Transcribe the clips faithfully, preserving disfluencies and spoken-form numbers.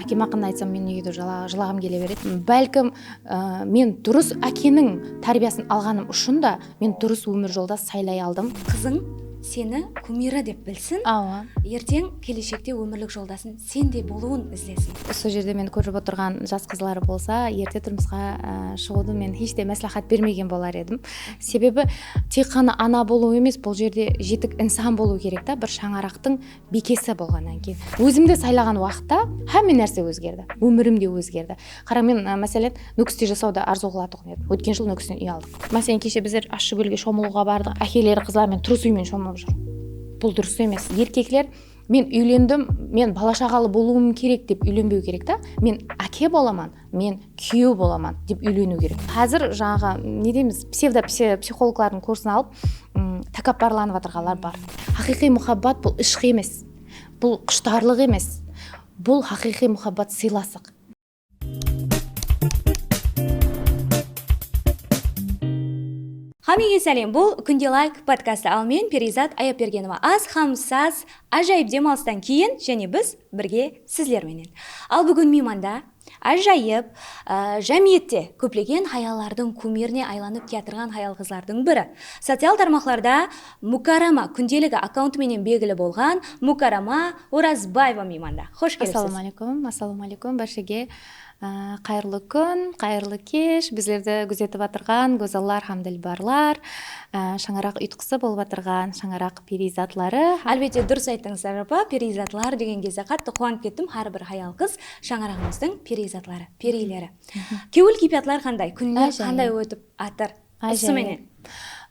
Ákem haqqında aytsam, men úyde jıla- jılaǵım kele beredi. Bálkim, ı, men durıs ákeniń tárbiyasın alǵanım ushın da men durıs ómir joldas saylay aldım. Qızıń seni kúmiri dep bilsin. Awa. Erteń keleshekte ómirlik joldasın sendey bolıwın izlesin. Usı jerde meni kórip otırǵan jas qızlar bolsa, erte turmısqa, ı, shıǵıwdı men hesh te másláhát bermegen bolar edim. Sebebi tek ǵana ana bolıw emes, bul jerde jetik insan bolıw kerek ta, bir shańaraqtıń biykesi bolǵannan keyin. Ózimdi saylaǵan waqıtta hámme nárse ózgerdi. Ómirim de ózgerdi. Qarań, men, ı, máselen, Nókiste jasawdı arzıw qılatuǵın edim. Ótken jıl Nókisten úy aldıq. Máselen, keshe bizler Ashshıkólge shomılıwǵa bardıq. Ákeleri qızlar menen turıs úymen shomılıp júr. Bul durıs emes. Erkekler, men úylendim, men bala-shaǵalı bolıwım kerek dep úylenbew kerek ta. Men áke bolaman, men kúyew bolaman dep úyleniw kerek. Házir jańaǵı, ne deymiz, psevdo psi- psixologlardıń kursin alıp, ım, takapparlanıp atırǵanlar bar. Haqıyqıy muhabbat bul ishq emes. Bul qushtarlıq emes. Bul haqıyqıy muhabbat sıylasıq. Hámmege sálem, bul Kúnde Layk podkastı, al men Periyzat Ayapbergenova. Az hám saz, ájayıp dem alıstan keyin jáne biz birge sizler menen. Al búgin miymanda ájayıp, á, jámiyette kóplegen hayallardıń kúmirine aylanıp kiyatırǵan hayal-qızlardıń biri. Social tarmaqlarda Mukarrama kúndeligi akkauntı menen belgili bolǵan Mukarrama Orazbaeva miymanda. Xosh kelipsiz. Assalawma aleykum, assalawma aleykum bárshege. Á, qayırlı kún, qayırlı kesh, bizlerdi gúzetip atırǵan gózzallar hám dilbarlar, á, shańaraq uyıtqısı bolıp atırǵan shańaraq periyzatları. Álbette, durıs ayttıńız, Ajapa, periyzatlar degen gezde qattı quwanıp kettim. Hár bir hayal-qız shańaraǵımızdıń periyzatları, periyleri. Kewil-keypiyatlar qanday? Kúnler Ájayıp. Qanday ótip atır? Usı Ájayıp. Menen.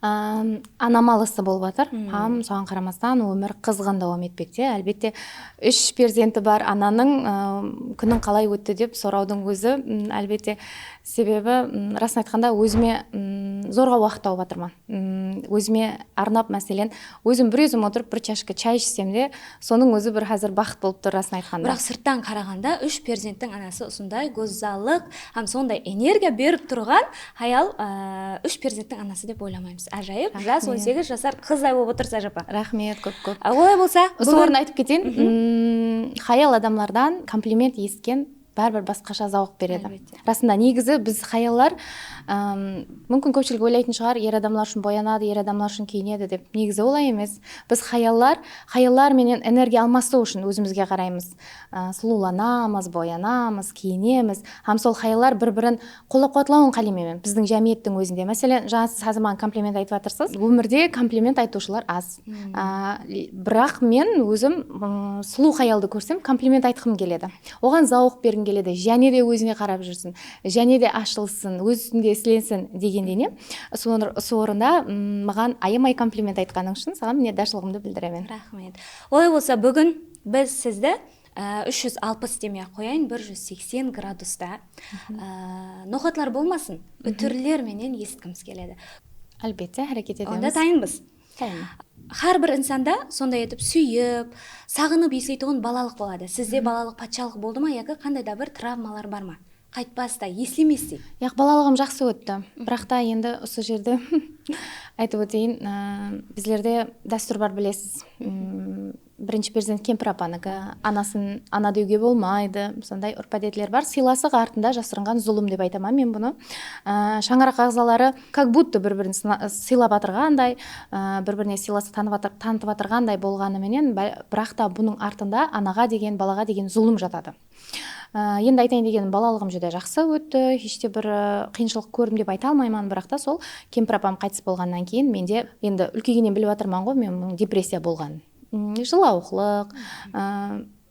Am, anam alısı bolıp atır. Hám soǵan qaramastan ómir qızǵın dawam etpekte. Álbette, úsh perzenti bar ananıń, am, kúniń qalay ótti dep sorawdıń ózi, m, álbette, sebebi, m, rasın aytqanda, ózime, m, zorǵa waqıt tawıp atırman. M, ózime arnap, máselen, ózim bir ózim otırıp bir chashka chay ishsem de, sonıń ózi bir házir baxıt bolıp tur, rasın aytqanda. Biraq sırttan qaraǵanda úsh perzenttiń anası usınday gózzallıq hám sonday energiya berip turǵan hayal, á, úsh perzenttiń anası dep oylamaymız. Ájayıp, jas on segiz jasar qızday bolıp otırsız, Ajapa. Raxmet, kóp-kóp. Á, olay bolsa, Usı orında aytıp keteyin, m, hayal adamlardan kompliment esitken báribir basqasha zawıq beredi. Álbette. Rasında, negizi biz hayallar, ım, múmkin, kópshilik oylaytın shıǵar, er adamlar ushın boyanadı, er adamlar ushın kiyinedi dep. Negizi olay emes. Biz hayallar, hayallar menen energiya almasıw ushın ózimizge qaraymız. I, sulıwlanamız, boyanamız, kiyinemiz. Hám sol hayallar bir-birin qollap-quwatlawın qáleymen men. Bizdiń jámiyettiń ózinde. Máselen, jańa siz házir maǵan kompliment aytıp atırsız. Ómirde kompliment aytıwshılar az. A, biraq men ózim, ım, sulıw hayaldı kórsem, kompliment aytqım keledi. Oǵan zawıq bergim keledi. Jáne de ózine qarap júrsin. Jáne de ashılsın, óz ústinde islensin degendey ne. Usı orın- usı orında, ım, maǵan ayamay kompliment aytqanıń ushın saǵan minnetdarshılıǵımdı bildiremen. Raxmet. Olay bolsa, búgin biz sizdi, á, úsh júz alpıs demey-aq qoyayın, bir júz seksen gradusta, á, noqatlar bolmasın, útirler menen esitkimiz keledi. Álbette, háreket etemiz. Onda tayınbız. Tayın. Hár bir insanda sonday etip súyip, saǵınıp esleytuǵın balalıq boladı. Sizde balalıq patshalıq boldı ma yaki qanday da bir travmalar bar ma? Qaytpastay, eslemestey. Yaq, balalıǵım jaqsı ótti. Biraq ta endi usı jerde aytıp óteyin, ı, bizlerde dástúr bar, bilesiz. M, birinshi perzent kempir apaniki, anasın ana dewge bolmaydı, sonday úrp-ádetler bar. Sıylasıq artında jasırınǵan zulım dep aytaman men bunı. Á, shańaraq aǵzaları как будто bir-birin sına- sıylap atırǵanday, á, bir-birine sıylasıq tanıp atır- tanıtıp atırǵanday bolǵanı menen, ba- biraq ta bunıń artında anaǵa degen, balaǵa degen zulım jatadı. Á, endi aytayın degenim, balalıǵım júdá jaqsı ótti, hesh te bir, ı, qıyınshılıq kórdim dep ayta almayman, biraq ta sol kempir apam qaytıs bolǵannan keyin mende, endi úlkeygennen bilip atırman ǵoy men bunıń depressiya bolǵanın. M, jılawıqlıq, ı,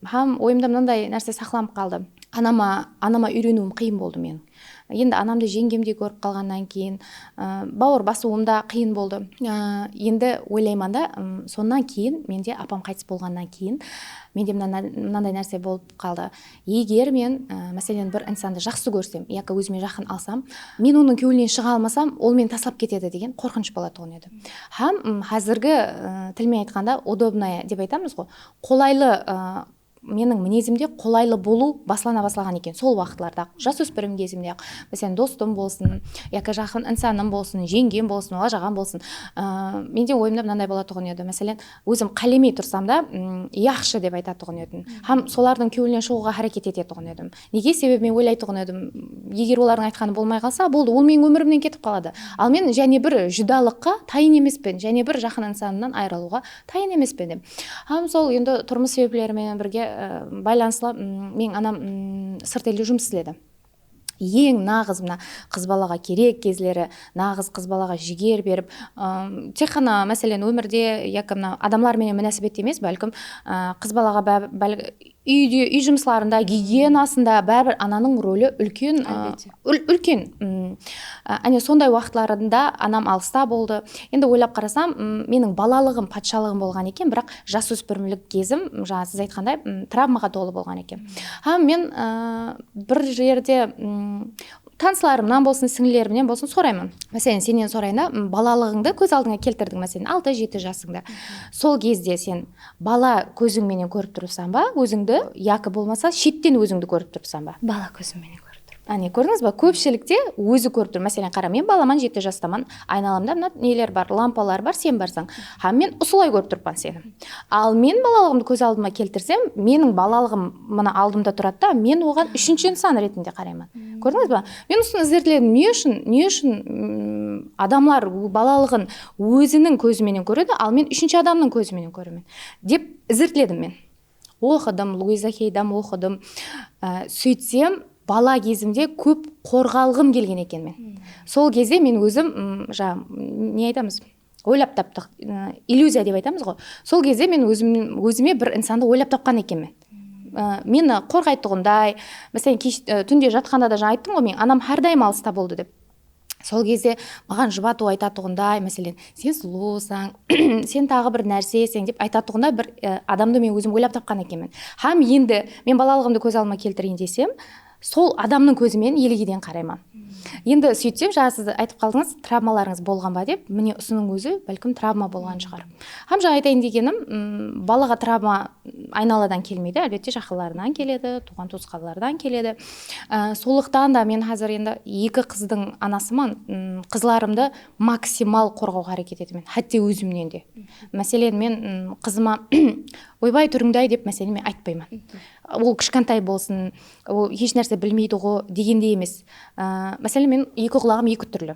hám oyımda mınanday nárse saqlanıp qaldı. Anama, anama úyreniwim qıyın boldı meniń. Endi anamdı jeńgemdey kórip qalǵannan keyin, ı, bawır basıwım da qıyın boldı. I, endi oylayman da, ım, sonnan keyin mende apam qaytıs bolǵannan keyin mende mınanday, mınanday nárse bolıp qaldı. Eger men, ı, máselen, bir insandı jaqsı kórsem, yaki ózime jaqın alsam, men onıń kewlinen shıǵa almasam, ol meni taslap ketedi degen qorqınısh bolatuǵın edi. Hám, ım, házirgi, ı, til menen aytqanda, удобная dep aytamız ǵoy, qolaylı, ı, meniń minezimde qolaylı bolıw baslana baslaǵan eken. Sol waqıtlarda, jasóspirim gezimde-aq, máselen, dostım bolsın, yaki jaqın insanım bolsın, jeńgem bolsın, ajaqam bolsın, ıı, mende oyımda mınanday bolatuǵın edi. Máselen, ózim qálemey tursam da, ım, yaqshı dep aytatuǵın edim. Hám solardıń kewlinen shıǵıwǵa háreket etetuǵın edim. Nege? Sebebi men oylaytuǵın edim, eger olardıń aytqanı bolmay qalsa, boldı, ol meniń ómirimnen ketip qaladı. Al men jáne bir júdalıqqa tayın emespen, jáne bir jaqın insanımnan ayırılıwǵa tayın emespen dep. Hám sol endi turmıs sebepleri menen birge, e, baylanıslı, m, meniń anam, m, sırt elde jumıs isledi. Eń naǵız mına qız balaǵa kerek gezleri, naǵız qız balaǵa jiger berip, ım, tek ǵana, máselen, ómirde yaki mına adamlar menen múnásibette emes, bálkim, ı, qız balaǵa bá-, bál-, úyde, úy jumıslarında, gigienasında báribir ananıń roli úlken, ı, Álbette. Ul-, úlken, ım, a, áne, sonday waqıtlarında anam alısta boldı. Endi oylap qarasam, ım, meniń balalıǵım patshalıǵım bolǵan eken, biraq jasóspirimlik gezim, jańa siz aytqanday, ım, travmaǵa tolı bolǵan eken. Hám men, ı, bir jerde, ım, tanıslarımnan bolsın, sińlilerimen bolsın sorayman. Máselen, sennen sorayın da, ım, balalıǵıńdı kóz aldıńa keltirdiń, máselen, altı, jeti jasıńda. Sol gezde sen bala kóziń menen kórip turıpsań ba ózińdi, yaki bolmasa shetten ózińdi kórip turıpsań ba? Bala kózim menen kórip turıppan. Áne, kórdińiz ba? Kópshilikte ózi kórip tur. Máselen, qara, men balaman, jeti jastaman, aynalamda mına neler bar, lampalar bar, sen barsań. Hám men usılay kórip turıppan seni. Al men balalıǵımdı kóz aldıma keltirsem, meniń balalıǵım mına aldımda turadı da, men oǵan úshinshi insan retinde qarayman. Kórdińiz ba? Men usını izertledim. Ne ushın, ne ushın, mm, adamlar balalıǵın óziniń kózi menen kóredi, al men úshinshi adamnıń kózi menen kóremen, dep izertledim men. Oqıdım, Luiza Heydam oqıdım. Á, sóytsem, bala gezimde kóp qorǵalǵım kelgen eken men. Sol gezde men ózim, mm, ja, ne aytamız? Oylap taptıq, ı, illyuziya dep aytamız ǵo. Sol gezde men ózim, ózime bir insandı oylap tapqan ekenmen. I, meni qorǵaytuǵınday, máselen, kesh, ı, túnde jatqanda da, jańa ayttım ǵo men, anam hár dayım alısta boldı dep. Sol gezde maǵan jubatıw aytatuǵınday, máselen, sen sulıwsań, sen taǵı bir nárseseń dep aytatuǵınday bir, ı, adamdı men ózim oylap tapqan ekenmen. Hám endi men balalıǵımdı kóz aldıma keltireyin desem, sol adamnıń kózi menen elegeden qarayman. Endi sóytsem, jańa siz aytıp qaldıńız, travmalarıńız bolǵan ba dep, mine usınıń ózi bálkim travma bolǵan shıǵar. Hám jańa aytayın degenim, ım, balaǵa travma aynaladan kelmeydi, álbette, jaqınlarınan keledi, tuwǵan-tuwısqanlardan keledi. Á, sonlıqtan da men házir endi eki qızdıń anasıman, ım, qızlarımdı maksimal qorǵawǵa háreket etemen, hátte ózimnen de. Máselen, men, ım, qızıma, "Oybay, túrińdi-ay," dep, máselen, men aytpayman. Ol kishkentay bolsın, ol hesh nárse bilmeydi ǵo degendey emes. Á, máselen, men eki qulaǵım eki túrli.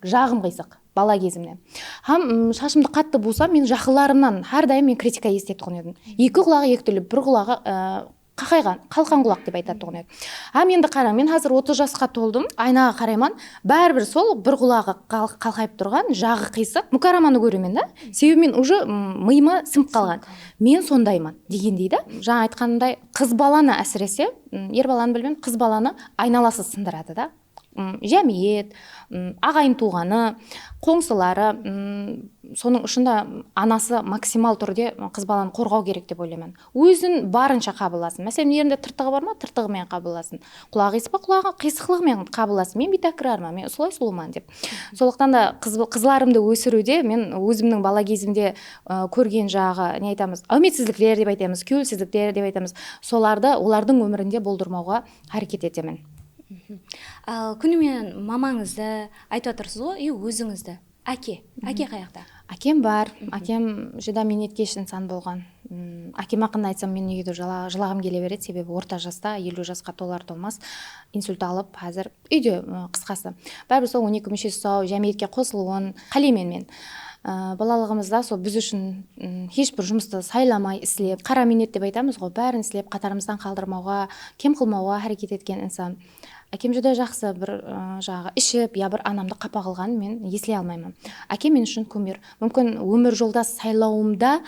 Jaǵım qıysıq, bala gezimnen. Hám, ım, shashımdı qattı buwsam, men jaqınlarımnan hár dayım men kritika esitetuǵın edim. Eki qulaǵı eki túrli, bir qulaǵı, ı, qaqayǵan, qalqan qulaq dep aytatuǵın edi. Hám endi qarań, men házir otız jasqa toldım, aynaǵa qarayman, báribir sol bir qulaǵı qal-, qalqayıp turǵan, jaǵı qıysıq, Mukaramanı kóremen da. Sebebi men uje, ım, mıyıma sińip qalǵan. Men sondayman, degendey da. Jańa aytqanımday, qız balanı ásirese, ım, er balanı bilmeymen, qız balanı aynalası sındıradı da. Im, jámiyet, ım, aǵayin-tuwǵanı, qońsıları, ım, sonıń ushın da anası maksimal túrde qız balanı qorǵaw kerek dep oylayman. Ózin barınsha qabıllasın. Máselen, mına jerinde tırtıǵı bar ma, tırtıǵı menen qabıllasın. Qulaǵı qıysıq pa, qulaǵı qıysıqlıǵı menen qabıllasın. Men biytákirarman, men usılay sulıwman dep. Sonlıqtan da qız, qızlarımdı ósiriwde men ózimniń bala gezimde, ı, kórgen jaǵı, ne aytamız, áwmetsizlikler dep aytamız, kewilsizlikler dep aytamız. Solardı olardıń ómirinde boldırmawǵa háreket etemen. Al, kúni menen mamańızdı aytıp atırsız ǵoy, e, ózińizdi. Áke, áke qayaqta? Ákem bar. Ákem júdá miynetkesh insan bolǵan. Mm, ákem haqqında aytsam, men úyde jıla-, jılaǵım kele beredi, sebebi orta jasta, eliw jasqa tolar-tolmas insult alıp, házir úyde, ı, qısqası. Báribir sol on eki múshesi saw, jámiyetke qosılıwın qáleymen men. I, balalıǵımızda sol biz ushın, ım, hesh bir jumıstı saylamay islep, qara miynet dep aytamız ǵo, bárin islep, qatarımızdan qaldırmawǵa, kem qılmawǵa háreket etken insan. Ákem júdá jaqsı bir, ı, jaǵı iship, ya bir anamdı qapa qılǵanın men esley almayman. Ákem men ushın kumir. Múmkin, ómir joldas saylawımda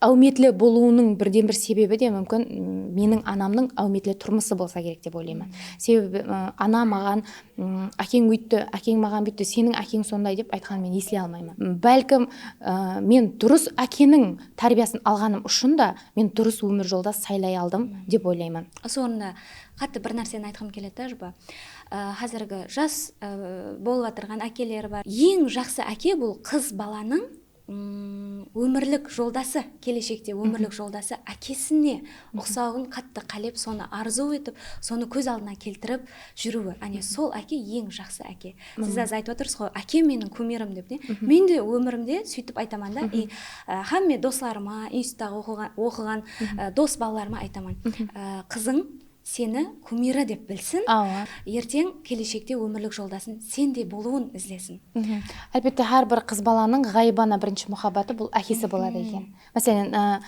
áwmetli bolıwınıń birden-bir sebebi de, múmkin, m, meniń anamnıń áwmetli turmısı bolsa kerek dep oylayman. Sebebi, ı, ana maǵan, m, "Ákeń óytti, ákeń maǵan búytti, seniń ákeń sonday," dep aytqanın men esley almayman. M, bálkim, ı, men durıs ákeniń tárbiyasın alǵanım ushın da men durıs ómir joldas saylay aldım dep oylayman. Usı orında qattı bir nárseni aytqım keledi da, jupa. I, házirgi jas, ı, bolıp atırǵan ákeler bar. Eń jaqsı áke bul qız balanıń mm, ómirlik joldası, keleshekte ómirlik joldası ákesine uqsawın qattı qálep, sonı arzıw etip, sonı kóz aldına keltirip júriwi. Áne, sol áke eń jaqsı áke. Siz házir aytıp atırsız ǵoy, ákem meniń kumirim dep, ne? Men de ómirimde sóytip aytaman da, i, á, hámme doslarıma, instituttaǵı oqıǵan, oqıǵan, á, dos balalarıma aytaman. Á, qızıń seni kumiri dep bilsin. Awa. Erteń keleshekte ómirlik joldasın sendey bolıwın izlesin. Álbette, hár bir qız balanıń ǵáyibana birinshi muhabbatı bul ákesi boladı eken. Máselen, ı,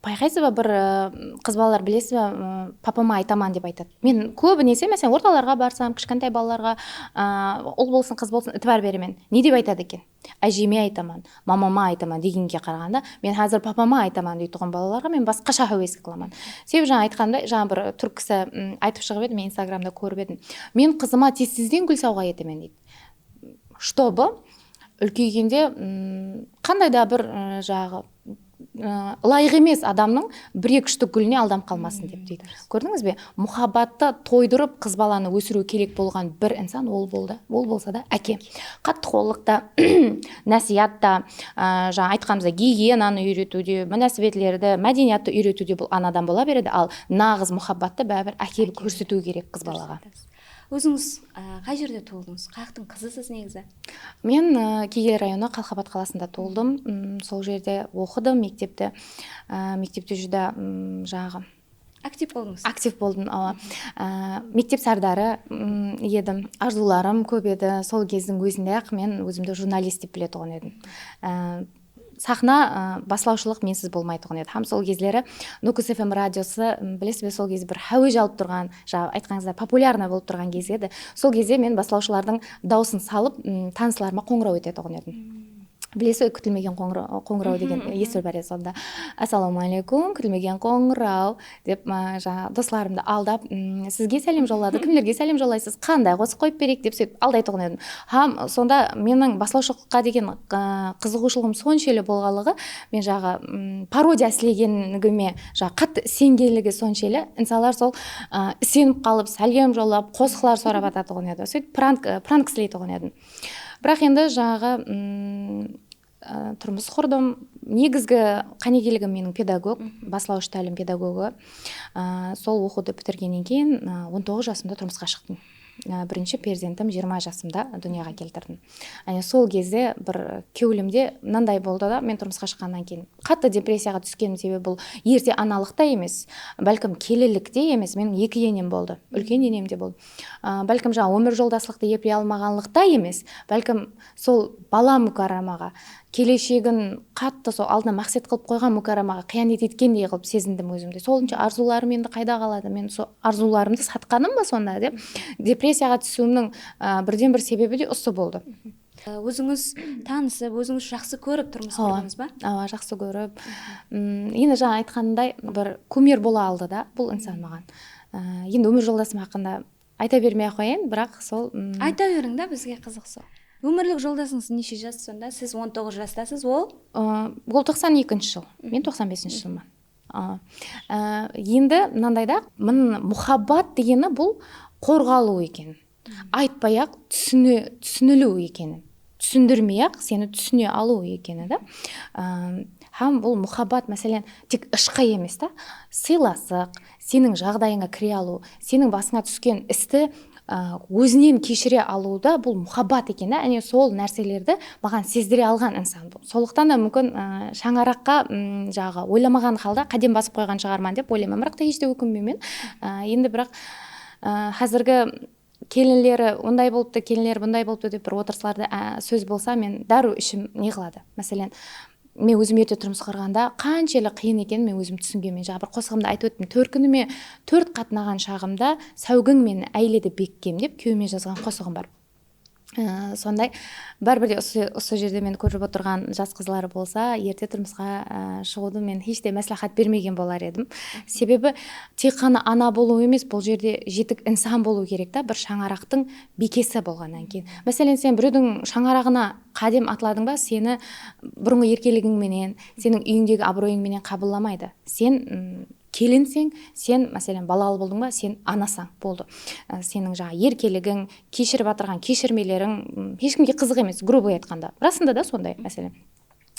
payqaysız ba, bir, ı, qız balalar, bilesiz ba, ı, papama aytaman dep aytadı. Men kóbinese, máselen, ortalarǵa barsam, kishkentay balalarǵa, ı, ul bolsın, qız bolsın, itibar beremen. Ne dep aytadı eken? Ájeme aytaman, mamama aytaman degenge qaraǵanda, men házir papama aytaman deytuǵın balalarǵa men basqasha háwes qılaman. Sebebi, jańa aytqanımday, jańa bir túrk kisi, ım, aytıp shıǵıp edi, men Instagramda kórip edim. Men qızıma tez-tezden gúl sawǵa etemen, deydi. Чтобы úlkeygende, ım, qanday da bir, ı, jaǵı, ı, ılayıq emes adamnıń bir-eki úshtik gúline aldanıp qalmasın dep, deydi. Kórdińiz be? Muhabbattı toydırıp, qız balanı ósiriw kerek bolǵan bir insan, ol boldı, ol bolsa da áke. Qattıqollıqta, násiyat ta, ı, jańa aytqanımızday, gigienanı úyretiwde, múnásibetlerdi, mádeniyattı úyretiwde bul anadan bola beredi, al naǵız muhabbattı báribir áke kórsetiw kerek qız balaǵa. Ózińiz, á, qay jerde tuwıldıńız? Qayaqtıń qızısız negizi? Men, á, Kegel rayonı, Qalqabat qalasında tuwıldım. M, sol jerde oqıdım, mektepte, á, mektepte júdá, m, jańaǵı, aktiv boldıńız. Aktiv boldım, awa. Á, mektep sárdarı, m, edim. Arzıwlarım kóp edi. Sol gezdiń ózinde-aq men ózimdi jurnalist dep biletuǵın edim. Á, saxna, ı, baslawshılıq mensiz bolmaytuǵın edi. Hám sol gezleri Nókis F M radiosı, ım, bilesiz be, sol gezde bir háwej alıp turǵan, jańa aytqanıńızday, populyarnıy bolıp turǵan gez edi. Sol gezde men baslawshılardıń dawısın salıp, ım, tanıslarıma qońıraw etetuǵın edim. Bilesiz be, kútilmegen qońıra-, qońıraw degen esitip bar edi sonda. Assalawma áleykum, kútilmegen qońıraw. Dep, ma, jańa doslarımdı aldap, "M, sizge sálem jolladı, kimlerge sálem jollaysız, qanday qosıq qoyıp bereyik?" dep sóytip aldaytuǵın edim. Hám sonda meniń baslawshılıqqa degen, ı, qızıǵıwshılıǵım sonshelli bolǵanlıǵı, men jaǵı, m, parodiya islegenligime jaǵı qattı isengenligi sonshelli, insanlar sol, ı, isenip qalıp, sálem jollap, qosıqlar sorap atatuǵın edi. Sóytip prank, ı, prank isleytuǵın edim. Biraq endi jaǵı, m, Á, turmıs qurdım. Negizgi qánigeligim meniń pedagog, baslawısh tálim pedagogı. Á, sol oqıwdı pitirgennen keyin, á, on toǵız jasımda turmısqa shıqtım. Á, birinshi perzentim jigirma jasımda dúnyaǵa keltirdim. Áne, sol gezde bir kewlimde mınanday boldı da, men turmısqa shıqqannan keyin qattı depressiyaǵa túskenim sebebi bul erte analıq ta emes, bálkim kelinlik te emes, meniń eki enem boldı, úlken enem de boldı. Á, bálkim, jańa ómir joldaslıqtı epley almaǵanlıq ta emes, bálkim sol bala múkárramaǵa, keleshegin qattı sol aldına maqset qılıp qoyǵan múkárramaǵa qıyanet etkendey qılıp sezindim ózimdi. Sol unsha arzıwlarım endi qayda qaladı? Men sol arzıwlarımdı satqanım ba sonda dep, depressiyaǵa túsiwimniń, á, birden-bir sebebi de usı boldı. Á, ózińiz tanısıp, ózińiz jaqsı kórip turmıs qurdıńız ba? Awa, jaqsı kórip. M, endi jańa aytqanımday, bir kumir bola aldı da bul insan maǵan. Á, endi ómir joldasım haqqında ayta bermey-aq qoyayın, biraq sol, m, ayta beriń da, bizge qızıq sol. Ómirlik joldasıńız neshe jas sonda? Siz on toǵız jastasız, ol? Aa, ol toqsan ekinshi jıl, men toqsan besinshi jılman. Aa, á, endi mınanday da, mın-, muhabbat degeni bul qorǵalıw eken. Aytpay-aq túsini-, túsiniliw ekeni. Túsindirmey-aq seni túsine alıw ekeni da. Aa, hám bul muhabbat, máselen, tek ıshqı emes ta, sıylasıq, seniń jaǵdayıńa kire alıw, seniń basıńa túsken isti, á, ózinen keshire alıw da, bul muhabbat eken da. Áne, sol nárselerdi maǵan sezdire alǵan insan bul. Sonlıqtan da, múmkin, á, shańaraqqa, m, jaǵı, oylamaǵan halda qádem basıp qoyǵan shıǵarman dep oylayman. Biraq ta hesh te ókinbeymen. Á, endi biraq, á, házirgi kelinleri onday bolıptı, kelinleri bunday bolıptı dep bir otırıslarda, á, sóz bolsa, men dárriw ishim ne qıladı. Máselen, men ózim erte turmıs qurǵanda qanshelli qıyın ekenin men ózim túsingenmen. Jaǵı bir qosıǵımda aytıp óttim. Tórkinime tórt qatnaǵan shaǵımda "Sáwgiń meni áyledi bekkem" dep kúyewime jazǵan qosıǵım bar. Ee, sonday, báribir de usı, usı jerde meni kórip otırǵan jas qızlar bolsa, erte turmısqa, ee, shıǵıwdı men hesh te másláhát bermegen bolar edim. Sebebi tek ǵana ana bolıw emes, bul jerde jetik insan bolıw kerek ta, bir shańaraqtıń bekesi bolǵannan keyin. Máselen, sen birewdiń shańaraǵına qádem atladıń ba, seni burınǵı erkeligiń menen, seniń úyińdegi abıroyıń menen qabıllamaydı. Sen, ım, kelinseń, sen, máselen, balalı boldıń ba, sen anasań, boldı. I, seniń jańa erkeligiń, keshirip atırǵan keshirmeleriń, ım, hesh kimge qızıq emes, грубый aytqanda. Rasında da sonday, máselen.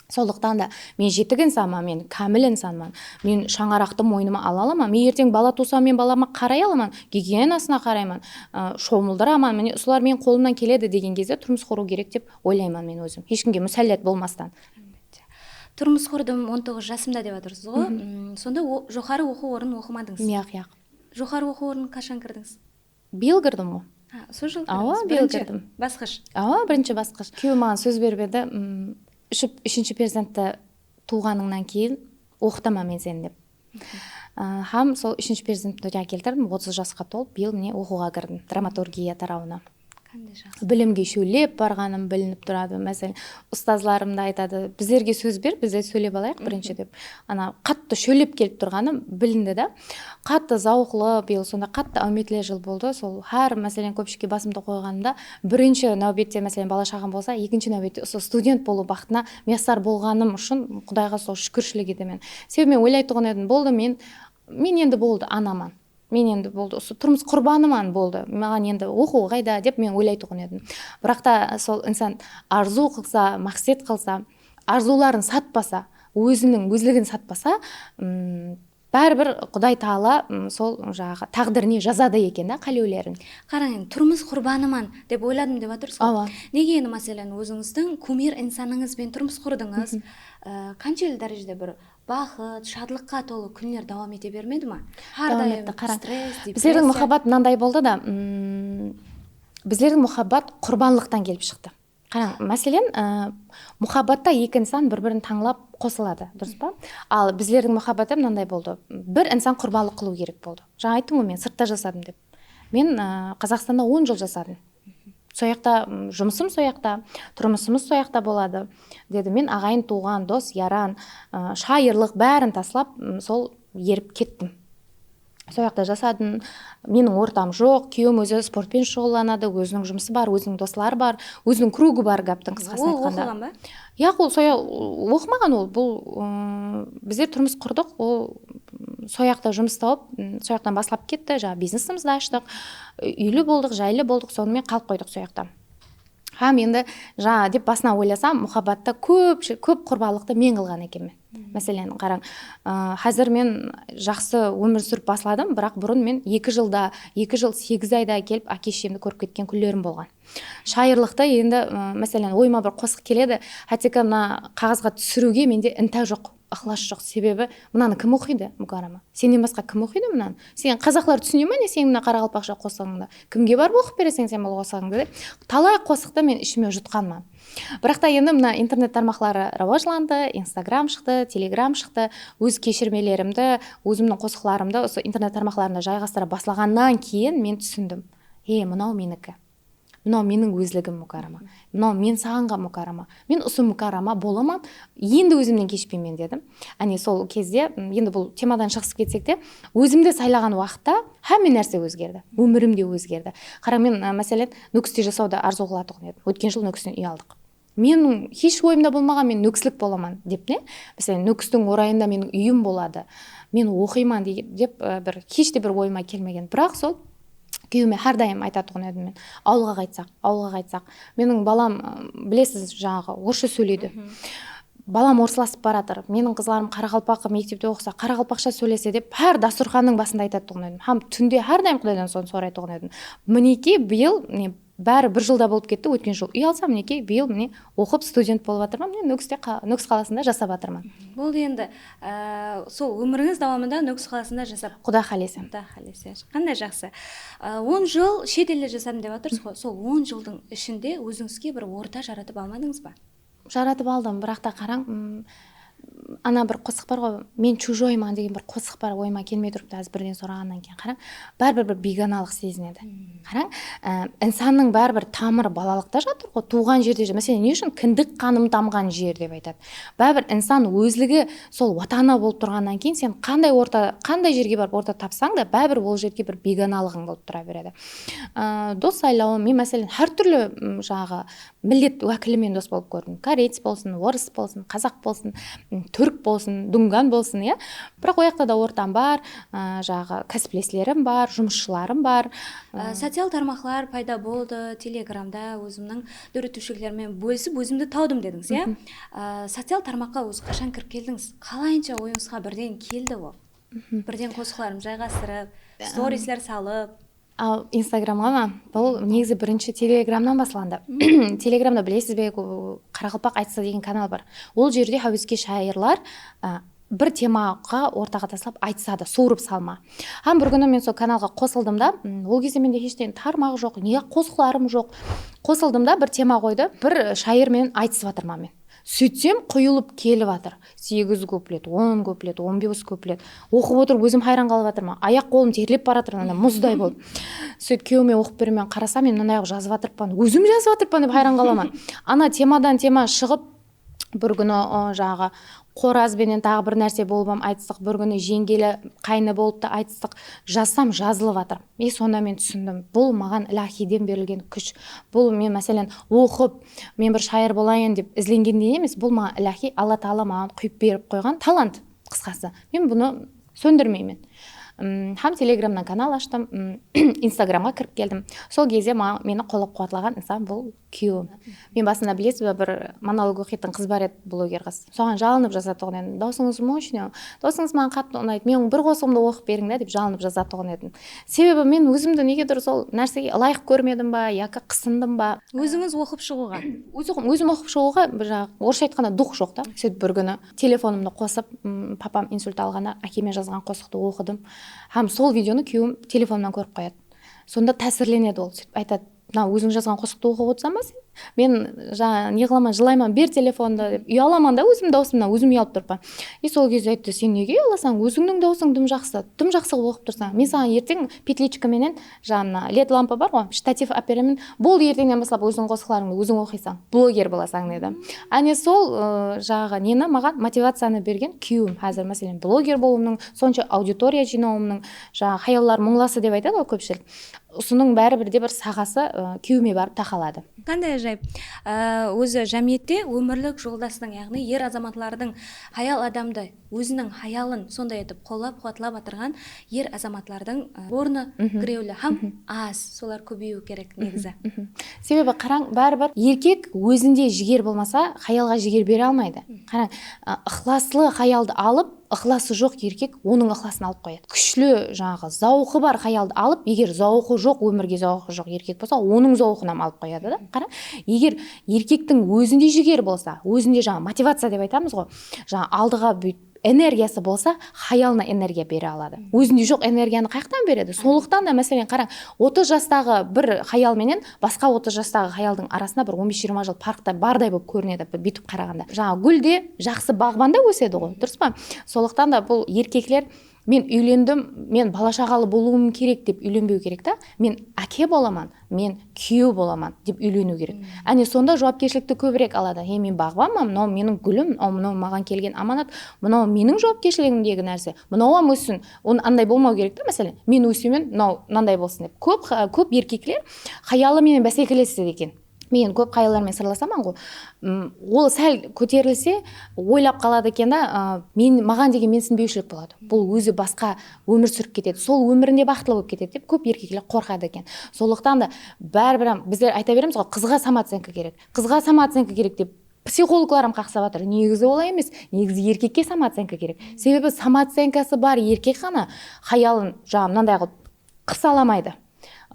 Sonlıqtan da men jetik insanman, men kámil insanman. Men shańaraqtı moynıma ala alaman. Men erteń bala tuwsam, men balama qaray alaman, gigienasına qarayman, ı, shomıldıraman. Mine, usılar meniń qolımnan keledi degen gezde turmıs qurıw kerek dep oylayman men ózim. Hesh kimge músállat bolmastan. Turmıs qurdım on toǵız jasımda dep atırsız ǵo. Sonda joqarı oqıw ornın oqımadıńız? Yaq, yaq. Joqarı oqıw ornına qashan kirdińiz? Bıyıl kirdim ǵo. Sol jıl kirdińiz. Awa, bıyıl kirdim. Basqısh. Awa, birinshi basqısh. Kúyewim maǵan sóz berip edi, úshinshi perzentti tuwǵanıńnan keyin oqıtaman men seni dep. Hám sol úshinshi perzentti dúnyaǵa keltirdim, otız jasqa tolıp, bıyıl mine oqıwǵa kirdim dramaturgiya tarawına. Bilimge shólep barǵanım bilinip turadı. Máselen, ustazlarım da aytadı, bizlerge sóz ber, bizler sóylep alayıq birinshi dep. Ana qattı shólep kelip turǵanım bilindi da. Qattı zawıqlı, bıyıl sonda qattı áwmetli jıl boldı. Sol hár, máselen, kópshikke basımdı qoyǵanımda, birinshi náwbette, máselen, bala-shaǵam bolsa, ekinshi náwbette usı student bolıw baxtına miyasar bolǵanım ushın Qudayǵa sol shúkirshilik etemen. Sebebi men oylaytuǵın edim, boldı, men, men endi boldı, anaman. Men endi boldı, usı turmıs qurbanıman, boldı. Maǵan endi oqıw qayda dep men oylaytuǵın edim. Biraq ta sol insan arzıw qılsa, maqset qılsa, arzıwların satpasa, óziniń ózligin satpasa, báribir Quday taala sol jaǵı táǵdirine jazadı eken da qálewlerin. Qarań, endi turmıs qurbanıman dep oyladım dep atırsız ǵoy. Awa. Nege endi, máselen, ózińizdiń kumir insanıńız benen turmıs qurdıńız. Qanshelli dárejede bir baxıt, shadlıqqa tolı kúnler dawam ete bermedi ma? Hár dayım stress, depressiya. Bizlerdiń muhabbat mınanday boldı da, bizlerdiń muhabbat qurbanlıqtan kelip shıqtı. Qarań, máselen, muhabbatta eki insan bir-birin tańlap qosıladı, durıs pa? Al bizlerdiń muhabbatta mınanday boldı. Bir insan qurbanlıq qılıw kerek boldı. Jańa ayttım ǵoy, men sırtta jasadım dep. Men Qazaqstanda on jıl jasadım. Soyaqta, jumısım soyaqta, turmısımız soyaqta boladı, dedi. Men aǵayin, tuwǵan, dos, yaran, shayırlıq bárin taslap, sol erip kettim. Soyaqta jasadım. Meniń ortam joq, kúyewim ózi sportpen shuǵıllanadı, óziniń jumısı bar, óziniń dosları bar, óziniń krugı bar, gáptiń qısqasın aytqanda. Ol oqıǵan ba? Yaq, ol soya oqımaǵan ol. Bul bizler turmıs qurdıq, ol soyaqta jumıs tawıp, soyaqtan baslap ketti, jańa biznesimizdi ashtıq, úyli boldıq, jaylı boldıq, sonımen qalıp qoydıq soyaqta. Hám endi jańa dep basınan oylasam, muhabbatta kóp, kóp qurbanlıqtı men qılǵan ekenmen. Máselen, qarań, házir men jaqsı ómir súrip basladım, biraq burın men eki jılda, eki jıl segiz ayda kelip áke-sheshemdi kórip ketken kúnlerim bolǵan. Shayırlıqta endi, máselen, oyıma bir qosıq keledi, hátteki mına qaǵazǵa túsiriwge mende inta joq, ıqlas joq. Sebebi mınanı kim oqıydı, Mukarama? Sennen basqa kim oqıydı mınanı? Sen, qazaqlar túsine ma ne seniń mına qaraqalpaqsha qosıǵıńdı? Kimge barıp oqıp bereseń sen bul qosıǵıńdı dep, talay qosıqtı men ishime jutqanman. Biraq ta endi mına internet tarmaqları rawajlandı, Instagram shıqtı, Telegram shıqtı. Óz keshirmelerimdi, ózimniń qosıqlarımdı usı internet tarmaqlarında jayǵastıra baslaǵannan keyin men túsindim. He, mınaw meniki. Mınaw meniń ózligim, Mukarama. Mınaw men saǵanǵan Mukarama. Men usı Mukarama bolaman, endi ózimnen keshpeymen, dedim. Áne, sol kezde, endi bul temadan shıǵısıp ketsek te, ózimdi saylaǵan waqıtta hámme nárse ózgerdi. Ómirim de ózgerdi. Qarań, men, máselen, Nókiste jasawdı arzıw qılatuǵın edim. Ótken jıl Nókisten úy aldıq. Men hesh oyımda bolmaǵan, men nókislik bolaman dep, ne? Máselen, Nókistiń orayında meniń úyim boladı. Men oqıyman dep bir, hesh te bir oyıma kelmegen. Biraq sol kúyewime hár dayım aytatuǵın edim men. Awılǵa qaytsaq, awılǵa qaytsaq. Meniń balam, bilesiz, jańaǵı, orıssha sóyleydi. Balam orıslasıp baratır. Meniń qızlarım qaraqalpaq mektepte oqısa, qaraqalpaqsha sóylese dep, hár dasturxannıń basında aytatuǵın edim. Hám túnde hár dayım Qudaydan sonı soraytuǵın edim. Minekey, bıyıl, mine, bári bir jılda bolıp ketti, ótken jıl úy alsam, minekey, bıyıl, mine, oqıp student bolıp atırman, mine, Nókiste, Nókis qalasında jasap atırman. Boldı endi, sol ómirińiz dawamında Nókis qalasında jasap. Quda qálese. Quda qálese. Qanday jaqsı. On jıl shet elde jasadım dep atırsız ǵoy. Sol on jıldıń ishinde ózińizge bir orta jaratıp almadıńız ba? Jaratıp aldım, biraq ta qarań, ana bir qosıq bar ǵoy, men chujoyman degen bir qosıq bar, oyıma kelmey turıptı, házir birden soraǵannan keyin qarań, báribir bir biyganalıq sezinedi. Qarań, insannıń báribir tamırı balalıqta jatır ǵoy, tuwǵan jerde, máselen, ne ushın kindik qanım tamǵan jer dep aytadı. Báribir insan ózligi sol watanı bolıp turǵannan keyin sen qanday orta, qanday jerge barıp orta tapsań da, báribir ol jerge bir biyganalıǵıń bolıp tura beredi. Dos saylawı, men, máselen, hár túrli, jańaǵı, millet wákili menen dos bolıp kórdim. Koreec bolsın, orıs bolsın, qazaq bolsın, túrk bolsın, Dungan bolsın, ya. Biraq o jaqta da ortam bar, ı, jaǵı kásipleslerim bar, jumısshılarım bar. Aa, social tarmaqlar payda boldı, Telegramda ózimniń dóretiwshiliklerim menen bólisip, ózimdi tawdım dedińiz, ya? Aa, social tarmaqqa ózi qashan kirip keldińiz? Qalayınsha oyıńızǵa birden keldi ol? Birden qosıqlarımdı jayǵastırıp, storisler salıp. Al, Instagramǵa ma? Bul negizi birinshi Telegramnan baslandı. Telegramda bilesiz be, qaraqalpaq aytısı degen kanal bar. Ol jerde háweske shayırlar, a, bir temaǵa ortaǵa taslap aytısadı, suwırıp salma. Hám bir kúni men sol kanalǵa qosıldım da, ol gezde mende hesh ne tarmaǵ joq, ne qosıqlarım joq. Qosıldım da, bir tema qoydı, bir shayır menen aytısıp atırman men. Sóytsem, quyılıp kelip atır. Segiz kuplet, on kuplet, on bes kuplet. Oqıp otırıp ózim hayran qalıp atırman. Ayaq qolım terlep baratır, ana muzday bolıp. Sóytip kewime oqıp beremen, qarasam, men mınanday qılıp jazıp atırıppan, ózim jazıp atırıppan dep hayran qalaman. Ana temadan tema shıǵıp, bir kúni, o, jaǵı qoraz benen taǵı bir nárse bolıp hám aytыстıq, bir kúni jeńgeli qayını bolıp ta aytыстıq. Jazsam, jazılıp atır. E, sonda men túsindim, bul maǵan ilahiyden berilgen kúsh. Bul men, máselen, oqıp, men bir shayır bolayın dep izlengendey emes, bul maǵan ilahiy Alla taala maǵan quyıp berip qoyǵan talant, qısqası. Men bunı sóndirmeymen. Im, hám Telegramnan kanal ashtım, ım, Instagramǵa kirip keldim. Sol gezde maǵan, meni qollap-quwatlaǵan insan bul kúyewim. Men basında, bilesiz be, bir monolog oqıytuǵın qız bar edi, bloger qız. Soǵan jalınıp jazatuǵın edim. Dawsıńız мощный, dawsıńız maǵan qattı unaydı. Meniń bir qosıǵımdı oqıp beriń da, dep jalınıp jazatuǵın edim. Sebebi men ózimdi negedur sol nársege ılayıq kórmedim ba, yaki qısındım ba. Ózińiz oqıp shıǵıwǵa. Ózi, ózim oqıp shıǵıwǵa, bir jaǵı, orıssha aytqanda, duh joq ta. Sóytip bir kúni telefonımdı qosıp, ım, papam insult alǵanda, ákeme jazǵan qosıqtı oqıdım. Hám sol videonı kúyewim telefonımnan kórip qoyadı. Sonda tásirlenedi ol, sóytip aytadı, mına óziń jazǵan qosıqtı oqıp otırsań ba sen? Men jańa ne qılaman, jılayman, ber telefondı dep, uyalaman da ózim dawısımnan, ózim uyalıp turıppan. E, sol gezde ayttı, sen nege uyalasań? Ózińniń dawısıń dım jaqsı, dım jaqsı qılıp oqıp tursań. Men saǵan erteń petlichka menen, jańa mına led lampa bar ǵoy, shtativ alıp beremen. Boldı, erteńnen baslap óziń qosıqlarıńdı óziń oqıysań, bloger bolasań, dedi. Áne sol, ı, jańaǵı neni maǵan motivaciyanı bergen kúyewim. Házir, máselen, bloger bolıwımnıń, sonsha auditoriya jıynawımnıń, jańaǵı hayallar mıńlası dep aytadı ǵoy kópshilik. Usınıń bári birde bir saǵası, ı, kewime barıp taqaladı. Qanday ájayıp. Á, ózi jámiyette ómirlik joldastıń, yaǵnıy er azamatlardıń hayal adamdı, óziniń hayalın sonday etip qollap-quwatlap atırǵan er azamatlardıń, ı, ornı girewli hám az, solar kóbeyiwi kerek negizi. Sebebi qarań, báribir erkek ózinde jiger bolmasa, hayalǵa jiger bere almaydı. Qarań, ı, ıqlaslı hayaldı alıp, ıqlası joq erkek onıń ıqlasın alıp qoyadı. Kúshli, jańaǵı, zawqı bar hayaldı alıp, eger zawqı joq, ómirge zawqı joq erkek bolsa, onıń zawqın hám alıp qoyadı da. Qara, eger erkektiń ózinde jiger bolsa, ózinde jańa motivaciya dep aytamız ǵoy, jańa aldıǵa buyt energiyası bolsa, hayalına energiya bere aladı. Ózinde joq energiyanı qayaqtan beredi? Sonlıqtan da, máselen, qarań, otız jastaǵı bir hayal menen basqa otız jastaǵı hayaldıń arasında bir on bes jigirma jıl parq ta barday bolıp kórinedi, bir búytip qaraǵanda. Jańa gúl de jaqsı baǵban da ósedi ǵoy, durıs pa? Sonlıqtan da bul erkekler, men úylendim, men bala-shaǵalı bolıwım kerek dep úylenbew kerek ta. Men áke bolaman, men kúyew bolaman dep úyleniw kerek. Áne, sonda juwapkershilikti kóbirek aladı. He, men baǵbanman, mınaw meniń gúlim, al, mınaw maǵan kelgen amanat, mınaw meniń juwapkershiligimdegi nárse, mınaw hám óssin. Onı anday bolmaw kerek ta, máselen, men ósemen, mınaw mınanday bolsın dep. Kóp, kóp erkekler hayalı menen básekelesedi eken. Men kóp hayallar menen sırlasaman ǵoy. Ol sál kóterilse, oylap qaladı eken da, a, men, maǵan degen mensinbewshilik boladı. Bul ózi basqa ómir súrip ketedi. Sol ómirinde baxıtlı bolıp ketedi dep kóp erkekler qorqadı eken. Sonlıqtan da báribir hám bizler ayta beremiz ǵoy, qızǵa samoocenka kerek. Qızǵa samoocenka kerek dep psixologlar hám qaqsap atır. Negizi olay emes. Negizi erkekke samoocenka kerek. Sebebi samoocenkası bar erkek ǵana hayalın, jańa, mınanday qılıp qırsalamaydı.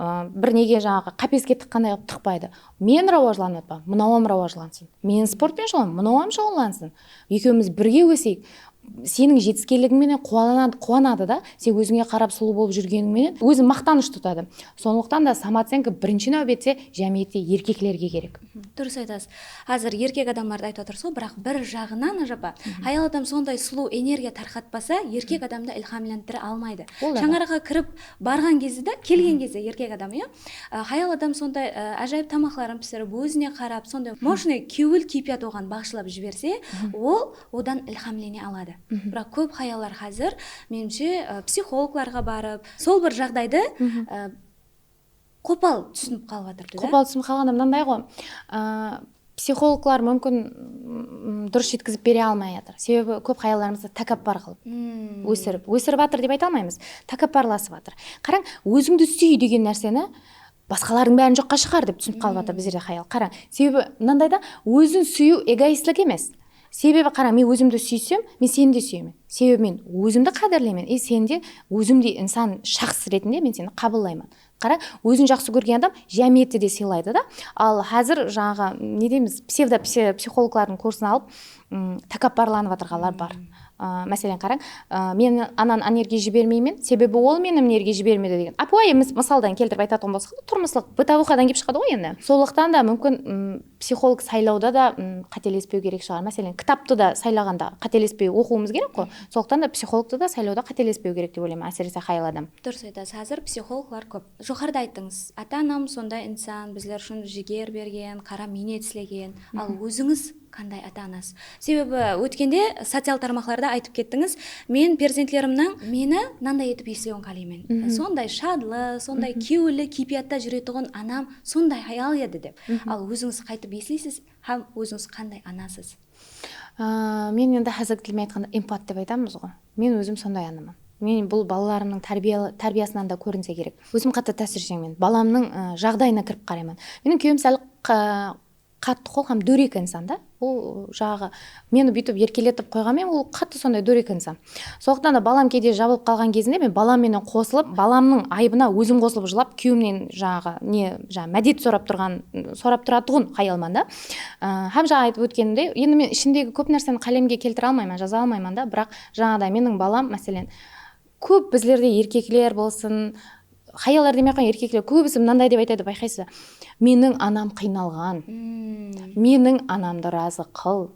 A, bir nege, jańaǵı, qapeske tıqqanday qılıp tıqpaydı. Men rawajlanıp atpan, mınawam rawajlansın. Men sportpen shuǵıllan, mınawam shuǵıllansın. Ekewimiz birge óseyik. Seniń jetiskenligiń menen quwalanadı, quwanadı da, sen ózińe qarap sulıw bolıp júrgeniń menen ózin maqtanısh tutadı. Sonlıqtan da samoocenka birinshi náwbette jámiyette erkeklerge kerek. Durıs aytasız. Házir erkek adamlardı aytıp atırsız ǵoy, biraq bir jaǵınan, ajaba, hayal adam sonday sulıw energiya tarqatpasa, erkek adamdı ilhamlendire almaydı. Shańaraqqa kirip barǵan gezde de, kelgen gezde erkek adam, iya, a, hayal adam sonday, a, ájayıp tamaqların pisirip, ózine qarap, sonday мощный kewil keypiyat oǵan baǵıshlap jiberse, ol odan ilhamlene aladı. Biraq kóp hayallar házir, menimshe, a, psixologlarǵa barıp, sol bir jaǵdaydı, a, qopal túsinip qalıp atır da. Qopal túsinip qalǵanda mınanday ǵoy, a, Psixologlar múmkin, mm, durıs jetkizip bere almay atır. Sebebi kóp hayallarımızdı takappar qılıp ósirip, ósirip atır dep ayta almaymız. Takapparlasıp atır. Qarań, ózińdi súy degen nárseni basqalardıń bárin joqqa shıǵar dep túsinip qalıp atır bizlerde hayal. Qarań, sebebi mınanday da, ózin súyiw egoistlik emes. Sebebi qarań, men ózimdi súysem, men seni de súyemen. Sebebi men ózimdi qádirleymen, e, seni de ózimdey insan, shaxs retinde men seni qabıllayman. Qara, ózin jaqsı kórgen adam jámiyette de sıylaydı da. Al házir jańaǵı, ne deymiz, psevdo psi-, psixologlardıń kursın alıp, ım, takapparlanıp atırǵanlar bar. A, máselen, qarań, a, men anan energiya jibermeymen, sebebi ol meni energiya jibermedi degen. Ápiwayı mıs-, mısaldan keltirip aytatuǵın bolsaq, turmıslıq bıtavuxadan kelip shıǵadı ǵoy endi. Sonlıqtan da múmkin, ım, psixolog saylawda da, ım, qátelespew kerek shıǵar. Máselen, kitaptı da saylaǵanda qátelespey oqıwımız kerek ǵoy. Sonlıqtan da psixologtı da saylawda qátelespew kerek dep oylayman, ásirese hayal adam. Durıs aytasız. Házir psixologlar kóp. Joqarıda ayttıńız, ata-anam sonday insan, bizler ushın jiger bergen, qara miynet islegen. Al ózińiz qanday ata-anasız? Sebebi ótkende social tarmaqlarda aytıp kettińiz, men perzentlerimniń meni mınanday etip eslewin qáleymen. Sonday shadlı, sonday kewilli keypiyatta júretuǵın anam sonday hayal edi dep. Al ózińiz qáytip esleysiz hám ózińiz qanday anasız? A, men endi házirgi til menen aytqanda empath dep aytamız ǵoy. Men ózim sonday anaman. Men bul balalarımnıń tárbiya-, tárbiyasınan da kórinse kerek. Ózim qattı tásir shekemen. Balamnıń, ı, jaǵdayına kirip qarayman. Meniń kúyewim sál qa-, qattı qol hám dóreki insan da. Ol, jaǵı, meni búytip erkeletip qoyǵan menen, ol qattı sonday dóreki insan. Sonlıqtan da balam keyde jabılıp qalǵan gezinde men balam menen qosılıp, balamnıń ayıbına ózim qosılıp jılap, kúyewimnen jaǵı ne, jaǵı mádet sorap turǵan, sorap turatuǵın hayalman da. Á, hám jaǵı aytıp ótkenimdey, endi men ishimdegi kóp nárseni qálemge keltire almayman, jaza almayman da, biraq jańaǵıday meniń balam, máselen, kóp bizlerde erkekler bolsın, hayallar demey-aq qoyayın, erkekler kóbisi mınanday dep aytadı, bayqaysız ba? Meniń anam qıynalǵan. Meniń anamdı razı qıl.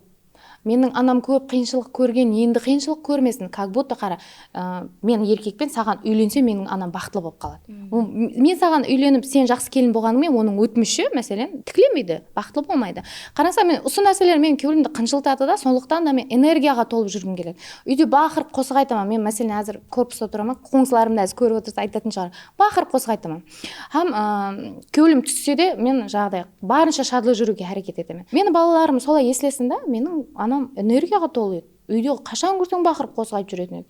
Meniń anam kóp qıyınshılıq kórgen, endi qıyınshılıq kórmesin. Как будто qara, ı, men erkekpen, saǵan úylensem, meniń anam baxıtlı bolıp qaladı. Ol, m-, men saǵan úylenip, sen jaqsı kelin bolǵanıń menen onıń ótmishi, máselen, tiklenbeydi, baxıtlı bolmaydı. Qarasań, men usı nárseler meniń kewlimdi qınjıltadı da, sonlıqtan da men energiyaǵa tolıp júrgim keledi. Úyde baqırıp qosıq aytaman. Men, máselen, házir korpusta turaman, qońsılarım da házir kórip otırsa aytatın shıǵar. Baqırıp qosıq aytaman. Hám, ı, kewlim tússe de, men jaǵday barınsha shadlı júriwge háreket etemen. Meni balalarım solay eslesin da, meniń anam energiyaǵa tolı edi. Úyde qashan kórseń baqırıp qosıq aytıp júretin edi.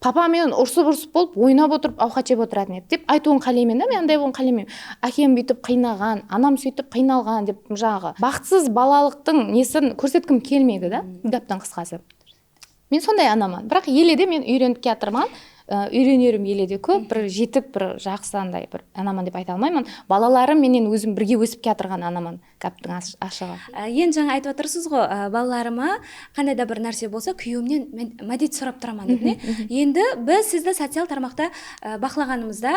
Papa menen urısıp-urısıp bolıp, oynap otırıp, awqat jep otıratın edi, dep aytıwın qáleymen da, men anday bolıwın qáleymen. Ákem búytip qıynaǵan, anam sóytip qıynalǵan, dep jaǵı baxıtsız balalıqtıń nesin kórsetkim kelmeydi da, gáptiń qısqası. Men sonday anaman. Biraq ele de men úyrenip kiyatırman. I, úyrenerim ele de kóp, bir jetik, bir jaqsı anday bir anaman dep ayta almayman. Balalarım menen ózim birge ósip kiyatırǵan anaman. Gáptiń ash-, ashıǵı. Á, endi jańa aytıp atırsız ǵo, á, balalarıma qanday da bir nárse bolsa, kúyewimnen men-, mádet sorap turaman dep, ne? Endi biz sizdi social tarmaqta, á, baqlaǵanımızda,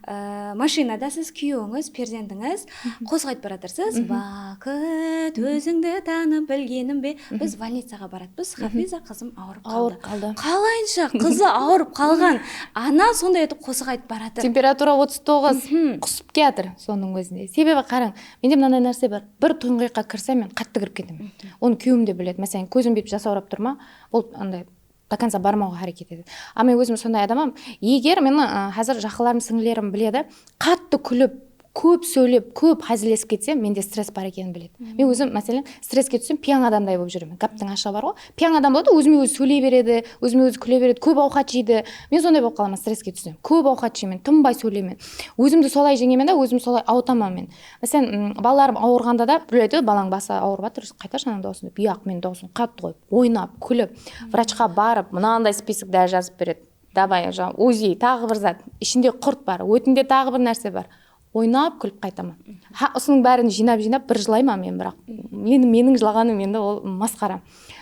á, mashinada siz, kúyewińiz, perzentińiz qosıq aytıp baratırsız. Baxıt, ózińdi tanıp bilgenim be? Biz bolnicaǵa baratıpız. Hafiza qızım awırıp qaldı. Awırıp qaldı. Qalayınsha qızı awırıp qalǵan ana sonday etip qosıq aytıp baratır. Temperatura otız toǵız, qusıp kiyatır sonıń ózinde. Sebebi qarań, mende mınanday nárse bar. Bir tuńǵıyıqqa kirsem, men qattı kirip ketemen. Onı kúyewim de biledi. Máselen, kózim búytip jasawrap tur ma, ol anday до конца barmawǵa háreket etedi. A men ózim sonday adamman. Eger meni, ı, házir jaqınlarım, sińlilerim biledi. Qattı kúlip, kóp sóylep, kóp házillesip ketsem, mende stress bar ekenin biledi. Men ózim, máselen, stresske tússem, piyań adamday bolıp júremen. Gáptiń ashıǵı bar ǵo. Piyań adam boladı, ózime-ózi sóyley beredi, ózime-ózi kúle beredi, kóp awqat jeydi. Men sonday bolıp qalaman, stresske tússem. Kóp awqat jeymen, tınbay sóyleymen. Ózimdi solay jeńemen da, ózimdi solay awıtaman men. Máselen, m, balalarım awırǵanda da, biledi, balań bası awırıp atır, qaytar janıń dawısın dep. Yaq, men dawısım qattı qoyıp, oynap, kúlip, vrachqa barıp, mınanday spisok dárı jazıp beredi. Davay, jań-, УЗИ, taǵı bir zat, ishinde qurt bar, ótinde taǵı bir nárse bar. Oynap, kúlip qaytaman. Ha, usınıń bárin jıynap-jıynap bir jılayman men, biraq meni, meniń jılaǵanım endi ol masqara.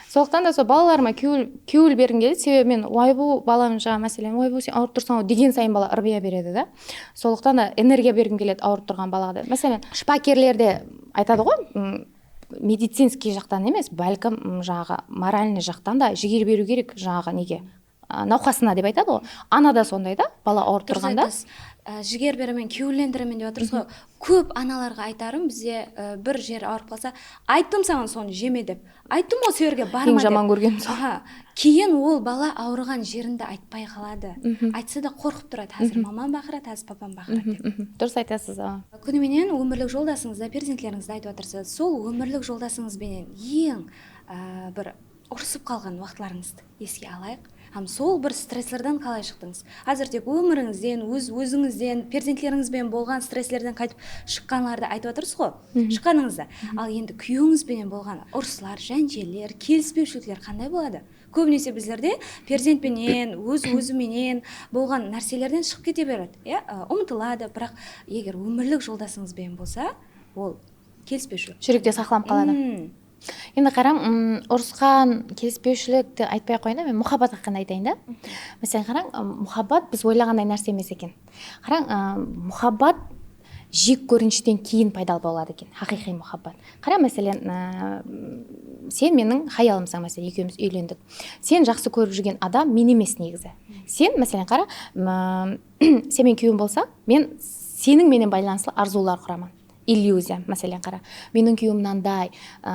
Sonlıqtan da sol balalarıma kewil, kewil bergim keledi, sebebi men, "Oy, bul balam, jańa, máselen, oy, bul sen awırıp tursań-aw," degen sayın bala ırbıya beredi da. Sonlıqtan da energiya bergim keledi awırıp turǵan balaǵa da. Máselen, shıpakerler de aytadı ǵoy, m, медицинский jaqtan emes, bálkim, m, jańaǵı, моральный jaqtan da jiger beriw kerek, jańaǵı, nege, a, nawqasına dep aytadı ǵoy. Ana da sonday da, bala awırıp turǵanda. Durıs aytasız. Á, jiger beremen, kewillendiremen dep atırsız ǵoy. Kóp analarǵa aytarım, bizde, á, bir jer awırıp qalsa, ayttım saǵan sonı jeme dep. Ayttım ǵoy, sol jerge barma dep. Eń jaman kórgenim sol. Aha. Keyin ol bala awırǵan jerinde aytpay qaladı. Aytsa da qorqıp turadı. Házir mamam baqıradı, házir papam baqıradı dep. Durıs aytasız, a. Kúni menen ómirlik joldasıńızda, perzentlerińizde aytıp atırsız. Sol ómirlik joldasıńız benen eń, á, bir urısıp qalǵan waqıtlarıńızdı eske alayıq. Hám sol bir stresslerden qalay shıqtıńız? Házir tek ómirińizden, óz, ózińizden, perzentlerińiz benen bolǵan stresslerden qaytıp shıqqanlardı aytıp atırsız ǵoy, shıqqanıńızdı. Al endi kúyewińiz benen bolǵan urıslar, jánjeller, kelispewshilikler qanday boladı? Kóbinese bizlerde perzent penen, óz, ózi menen bolǵan nárselerden shıǵıp kete beredi. Ya, ı, umıtıladı, biraq eger ómirlik joldasıńız benen bolsa, ol kelispewshilik. Júrekte saqlanıp qaladı. Endi qarań, ım, urısqan, kelispewshilikti aytpay-aq qoyayın da, men muhabbat haqqında aytayın da. Máselen, qarań, ım, muhabbat biz oylaǵanday nárse emes eken. Qarań, ı, muhabbat jek kórinishten keyin payda boladı eken, haqıyqıy muhabbat. Qara, máselen, ı, sen meniń hayalımsań, máselen, ekewimiz úylendik. Sen jaqsı kórip júrgen adam men emes negizi. Sen, máselen, qara, ım, sen meniń kúyewim bolsań, men seniń menen baylanıslı arzıwlar quraman. Illyuziya, máselen, qara. Meniń kúyewim mınanday, ı,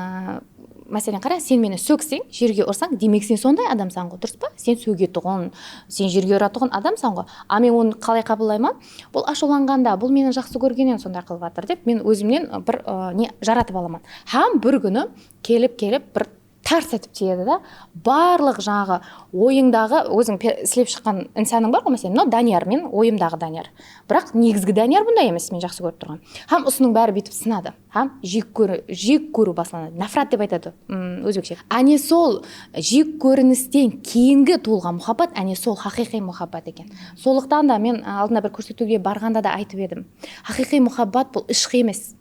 máselen, qara, sen meni sókseń, jerge ursań, demek, sen sonday adamsań ǵoy, durıs pa? Sen sógetuǵın, sen jerge uratuǵın adamsań ǵoy. A men onı qalay qabıllayman? Bul ashıwlanǵanda, bul meni jaqsı kórgennen sonday qılıp atır dep, men ózimnen bir, ı, ne jaratıp alaman. Hám bir kúni kelip-kelip bir tars etip tiyedi da, barlıq jańaǵı oyıńdaǵı, óziń pe-, islep shıqqan insanıń bar ǵoy, máselen, mınaw Dániyar, men oyımdaǵı Dániyar. Biraq negizgi Dániyar bunday emes, men jaqsı kórip turǵan. Hám usınıń bári búytip sınadı. Hám jek kóri-, jek kóriw baslanadı. Nafrat dep aytadı, ım, ózbekshe. Áne sol jek kórinisten keyingi tuwılǵan muhabbat, áne sol haqıyqıy muhabbat eken. Sonlıqtan da men, a, aldında bir kórsetiwge barǵanda da aytıp edim. Haqıyqıy muhabbat bul ishq emes.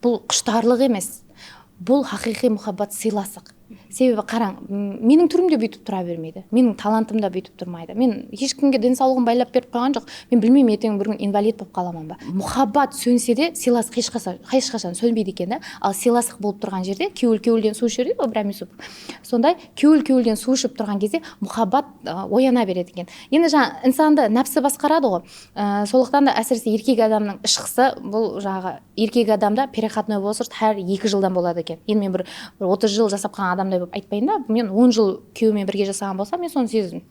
Bul qushtarlıq emes. Bul haqıyqıy muhabbat sıylasıq. Sebebi qarań, m-, meniń túrim de búytip tura bermeydi. Meniń talantım da búytip turmaydı. Men hesh kimge densawlıǵın baylap berip qoyǵan joq. Men bilmeymen, erteń bir kún invalid bolıp qalaman ba. Muhabbat sónse de, sıylasıq hesh qasa-, hesh qashan sónbeydi eken da. Al, sıylasıq bolıp turǵan jerde kewil kewilden suw isher deydi ǵoy Ibram Yusupov. Sonday kewil kewilden suw iship turǵan gezde muhabbat, ı, oyana beredi eken. Endi jańa insandı nápsi basqaradı ǵoy. I, sonlıqtan da ásirese erkek adamnıń ishqısı bul jańaǵı erkek adamda переходной возраст hár eki jıldan boladı eken. Endi men bir, bir otız jıl jasap qalǵan adamday bolıp aytpayın da, men on jıl kúyewimen birge jasaǵan bolsam, men sonı sezdim.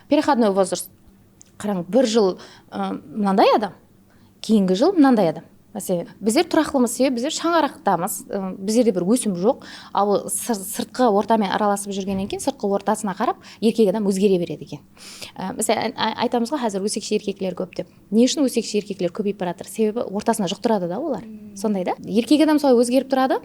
Переходной возраст. Qarań, bir jıl, ı, mınanday adam, keyingi jıl mınanday adam. Máselen, bizler turaqlımız, sebebi bizler shańaraqtamız, ı, bizlerde bir ósim joq. Al, sır-, sırtqı ortamen aralasıp júrgennen keyin sırtqı ortasına qarap erkek adam ózgere beredi eken. I, máselen, ay-, aytamız ǵoy, házir ósekshi erkekler kóp dep. Ne ushın ósekshi erkekler kóbeyip baratır? Sebebi ortasına juqtıradı da olar. Sonday da. Erkek adam solay ózgerip turadı.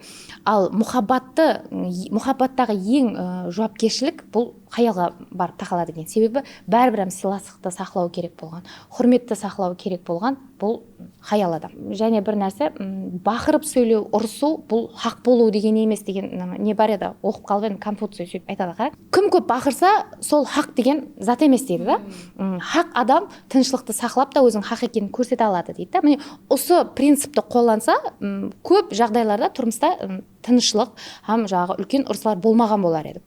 Al, muhabbattı, muhabbattaǵı eń, ı, juwapkershilik bul hayalǵa barıp taqaladı eken. Sebebi báribir hám sıylasıqtı saqlaw kerek bolǵan, húrmetti saqlaw kerek bolǵan bul hayal adam. Jáne bir nárse, m, baqırıp sóylew, urısıw, bul haq bolıw degen emes degen, m, ne bar edi, oqıp qalıp edim, Konfuciy sóytip aytadı, qara. Kim kóp baqırsa, sol haq degen zat emes deydi da. M, haq adam tınıshlıqtı saqlap ta óziń haq ekenin kórsete aladı deydi da. Mine, usı principti qollansa, m, kóp jaǵdaylarda turmısta, m, tınıshlıq hám jaǵı úlken urıslar bolmaǵan bolar edi.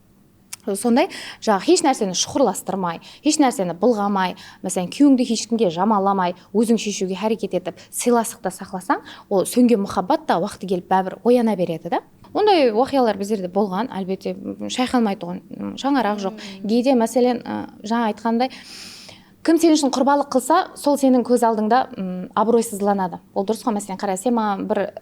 Sonday, jaǵı hesh nárseni shuqırlastırmay, hesh nárseni bılǵamay, máselen, kúyewińdi hesh kimge jamanlamay, óziń sheshiwge háreket etip, sıylasıqtı saqlasań, ol sóngen muhabbat ta waqtı kelip báribir oyana beredi da. Onday waqıyalar bizlerde bolǵan, álbette, m, shayqalmaytuǵın, m, shańaraq joq. Geyde, máselen, ı, jańa aytqanımday, kim sen ushın qurbanlıq qılsa, sol seniń kóz aldıńda, m, abıroysızlanadı. Ol durıs ǵoy, máselen, qara, sen maǵan bir, ı,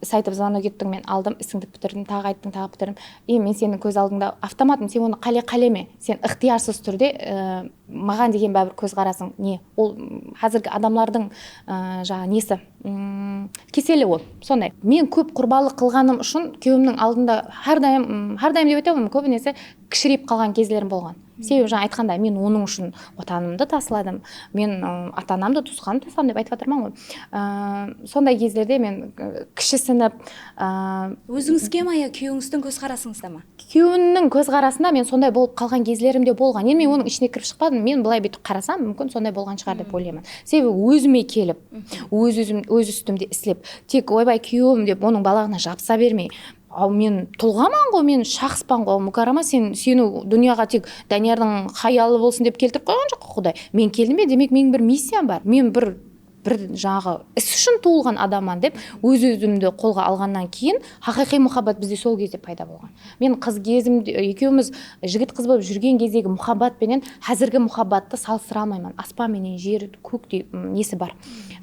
is aytıp, zvonok ettiń, men aldım, isińdi pitirdim, taǵı ayttıń, taǵı pitirdim. E, men seniń kóz aldıńda avtomatım, sen onı qále, qáleme, sen ıqtıyarsız túrde, e, maǵan degen báribir kózqarasıń ne? Ol, m, házirgi adamlardıń, e, jańa nesi, m, keseli ol, sonday. Men kóp qurbanlıq qılǵanım ushın kúyewimniń aldında hár dayım, m, hár dayım dep ayta almayman, kóbinese kishireyip qalǵan gezlerim bolǵan. Sebebi, jańa aytqanday, men onıń ushın watanımdı tasladım, men, ı, ata-anamdı, tuwısqanımdı tasladım dep aytıp atırman ǵoy. I, sonday gezlerde men, ı, kishisinip, ı, Ózińizge ma ya kúyewińizdiń kózqarasıńızda ma? Kúyewimniń kózqarasında men sonday bolıp qalǵan gezlerim de bolǵan. Endi men onıń ishine kirip shıqpadım, men bılay búytip qarasam, múmkin, sonday bolǵan shıǵar dep oylayman. Sebebi ózime kelip, óz-ózim, óz ústimde islep, tek, oybay, kúyewim dep onıń balaǵına jabısa bermey, Aw, men tulǵaman ǵo, men shaxspan ǵo, Mukarrama, sen, seni dúnyaǵa tek Dániyardıń hayalı bolsın dep keltirip qoyǵan joq ǵo Quday. Men keldim be, demek, meniń bir missiyam bar. Men bir, bir jańaǵı is ushın tuwılǵan adamman dep óz-ózimdi qolǵa alǵannan keyin haqıyqıy muhabbat bizde sol gezde payda bolǵan. Men qız gezimde, ekewimiz jigit qız bolıp júrgen gezdegi muhabbat penen házirgi muhabbattı salıstıra almayman. Aspan menen jer, kóktey, m, nesi bar,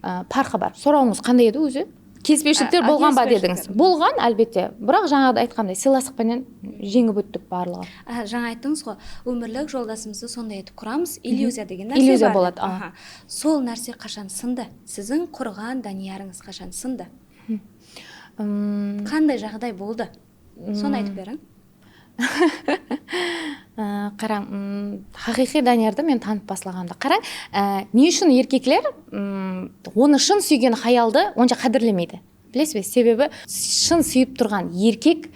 ı, parqı bar. Sorawıńız qanday edi ózi? Kelispewshilikler bolǵan ba dedińiz? Bolǵan, álbette. Biraq jańaǵıda aytqanımday, sıylaslıq penen jeńip óttik barlıǵın. Aha, jańa ayttıńız ǵo, ómirlik joldasımızdı sonday etip quramız, illyuziya degen nárse bar dep. Illyuziya boladı, aha. Sol nárse qashan sındı? Siziń qurǵan Dániyarıńız qashan sındı? Qanday jaǵday boldı? Sonı aytıp beriń. Á, qarań, ım, haqıyqıy Dániyardı men tanıp baslaǵanda. Qarań, á, ne ushın erkekler, ım, onı shın súygen hayaldı onsha qádirlemeydi? Bilesiz be? Sebebi shın súyip turǵan erkek, ı,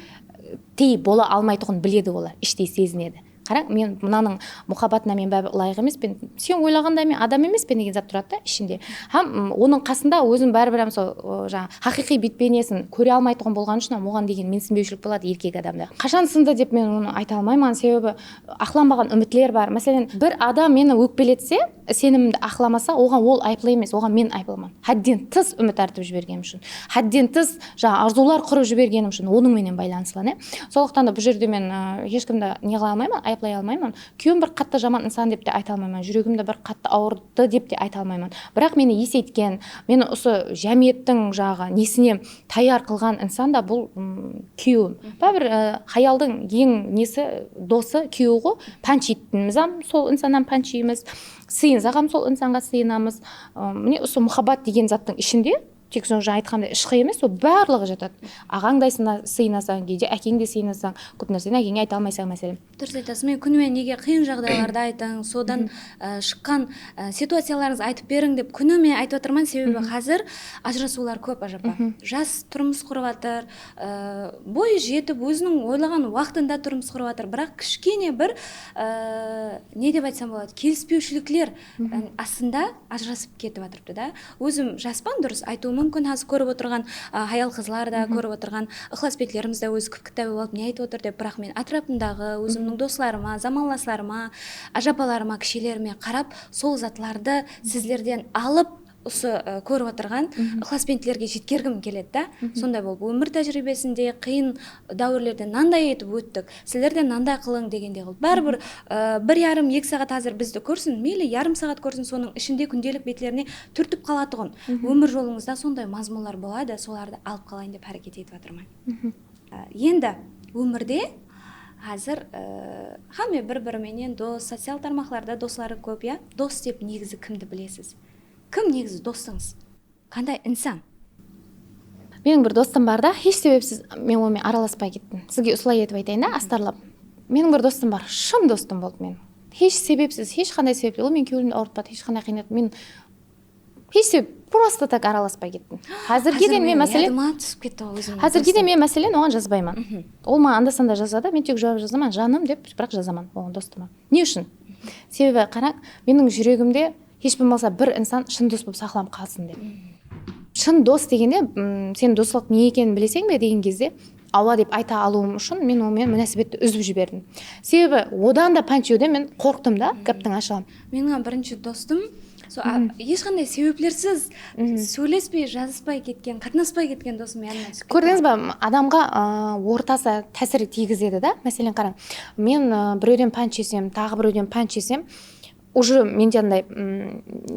tey bola almaytuǵının biledi olar, ishtey sezinedi. Qarań, men mınanıń muhabbatına men báribir ılayıq emespen, sen oylaǵanday men adam emespen degen zat turadı da ishinde. Hám, ım, onıń qasında ózim báribir hám sol, ı, jańa, haqıyqıy betpenesin kóre almaytuǵın bolǵanı ushın hám oǵan degen mensinbewshilik boladı erkek adamda. Qashan sındı dep men onı ayta almayman, sebebi aqlanbaǵan úmitler bar. Máselen, bir adam meni ókpeletse, isenimimdi aqlamasa, oǵan ol ayıplı emes, oǵan men ayıplıman. Hádden tıs úmit artıp jibergenim ushın. Hádden tıs, jańa, arzıwlar qurıp jibergenim ushın, onıń menen baylanıslı, ne? Sonlıqtan da bul jerde men, ı, hesh kimdi ne qıla almayman, ayıplay almayman. Kúyewim bir qattı jaman insan dep te ayta almayman, júregimdi bir qattı awırttı dep te ayta almayman. Biraq meni eseytken, meni usı jámiyettiń jaǵı nesine tayar qılǵan insan da bul, ım, kúyewim. Báribir, ı, hayaldıń eń nesi, dosı kúyew ǵo, pánjiytimiz hám sol insannan pánjiymiz, sıyınsaǵam sol insanǵa sıyınamız. I, mine usı muhabbat degen zattıń ishinde tek sonı jańa aytqanımday, ıshqı emes, ol barlıǵı jatadı. Aǵańday sına-, sıyınasań, geyde ákeńdi sıyınasań, kóp nárseni ákeńe ayta almaysań, máselen. Durıs aytasız. Men kúnime nege qıyın jaǵdaylardı aytıń, sodan, ı, shıqqan, ı, situaciyalarıńızdı aytıp beriń dep kúnime aytıp atırman, sebebi házir ajırasıwlar kóp, ájapa. Jas turmıs qurıp atır, ı, boyı jetip, óziniń oylaǵan waqtında turmıs qurıp atır, biraq kishkene bir, ı, ne dep aytsam boladı, kelispewshilikler, ı, astında ajırasıp ketip atırıptı da. Ózim jaspan, durıs aytıwım múmkin, házir kórip otırǵan, a, hayal-qızlar da, kórip otırǵan ıqlasbentlerimiz de ózi kip-kit tábep alıp ne aytıp otır dep, biraq men átirapımdaǵı, ózimniń doslarıma, zamanlaslarıma, ájapalarıma, kishilerime qarap, sol zatlardı sizlerden alıp, usı, ı, kórip otırǵan ıqlasbentlerge jetkergim keledi da. Sonday bolıp, ómir tájiriybesinde qıyın dáwirlerden mınanday etip óttik, sizler de mınanday qılıń degendey qılıp. Báribir, ı, bir yarım, eki saat házir bizdi kórsin, meyli, yarım saat kórsin, sonıń ishinde kúndelik betlerine túrtip qalatuǵın ómir jolıńızda sonday mazmunlar boladı, solardı alıp qalayın dep háreket etip atırman. I, endi ómirde házir, ı, hámme bir-biri menen dos, social tarmaqlarda dosları kóp, ya? Dos dep negizi kimdi bilesiz? Kim negizi dostıńız? Qanday insan? Meniń bir dostım bar da, hesh sebepsiz men onımen aralaspay kettim. Sizge usılay etip aytayın da, astarlap. Meniń bir dostım bar, shın dostım boldı meniń. Hesh sebepsiz, hesh qanday sebepli, ol meniń kewlimdi awırtpadı, hesh qanday qıyın etpedi. Men hesh sebep, prosto tak aralaspay kettim. Házirge deyin men, máselen, yadıma túsip ketti ǵoy ózimniń dostım. Házirge deyin men, máselen, oǵan jazbayman. Ol maǵan anda-sanda jazadı, men tek juwap jazaman, janım dep, biraq jazaman oǵan, dostıma. Ne ushın? Sebebi, qarań, meniń júregimde hesh bolmasa bir insan shın dos bolıp saqlanıp qalsın dep. Shın dos degende, m, sen doslıq ne ekenin bileseń be degen gezde, awa dep ayta alıwım ushın men onımen múnásibetti úzip jiberdim. Sebebi odan da pántiwden men qorqtım da, gáptiń ashıǵın. Meniń birinshi dostım, so, a, hesh qanday sebeplersiz sóylespey, jazıspay ketken, qatnaspay ketken dosım yadımnan túsip ketti. Kórdińiz ba, adamǵa, a, ortası tásir tiygizedi da. Máselen, qarań, men, a, birewden pánt jesem, taǵı birewden pánt jesem, уже mende anday, m,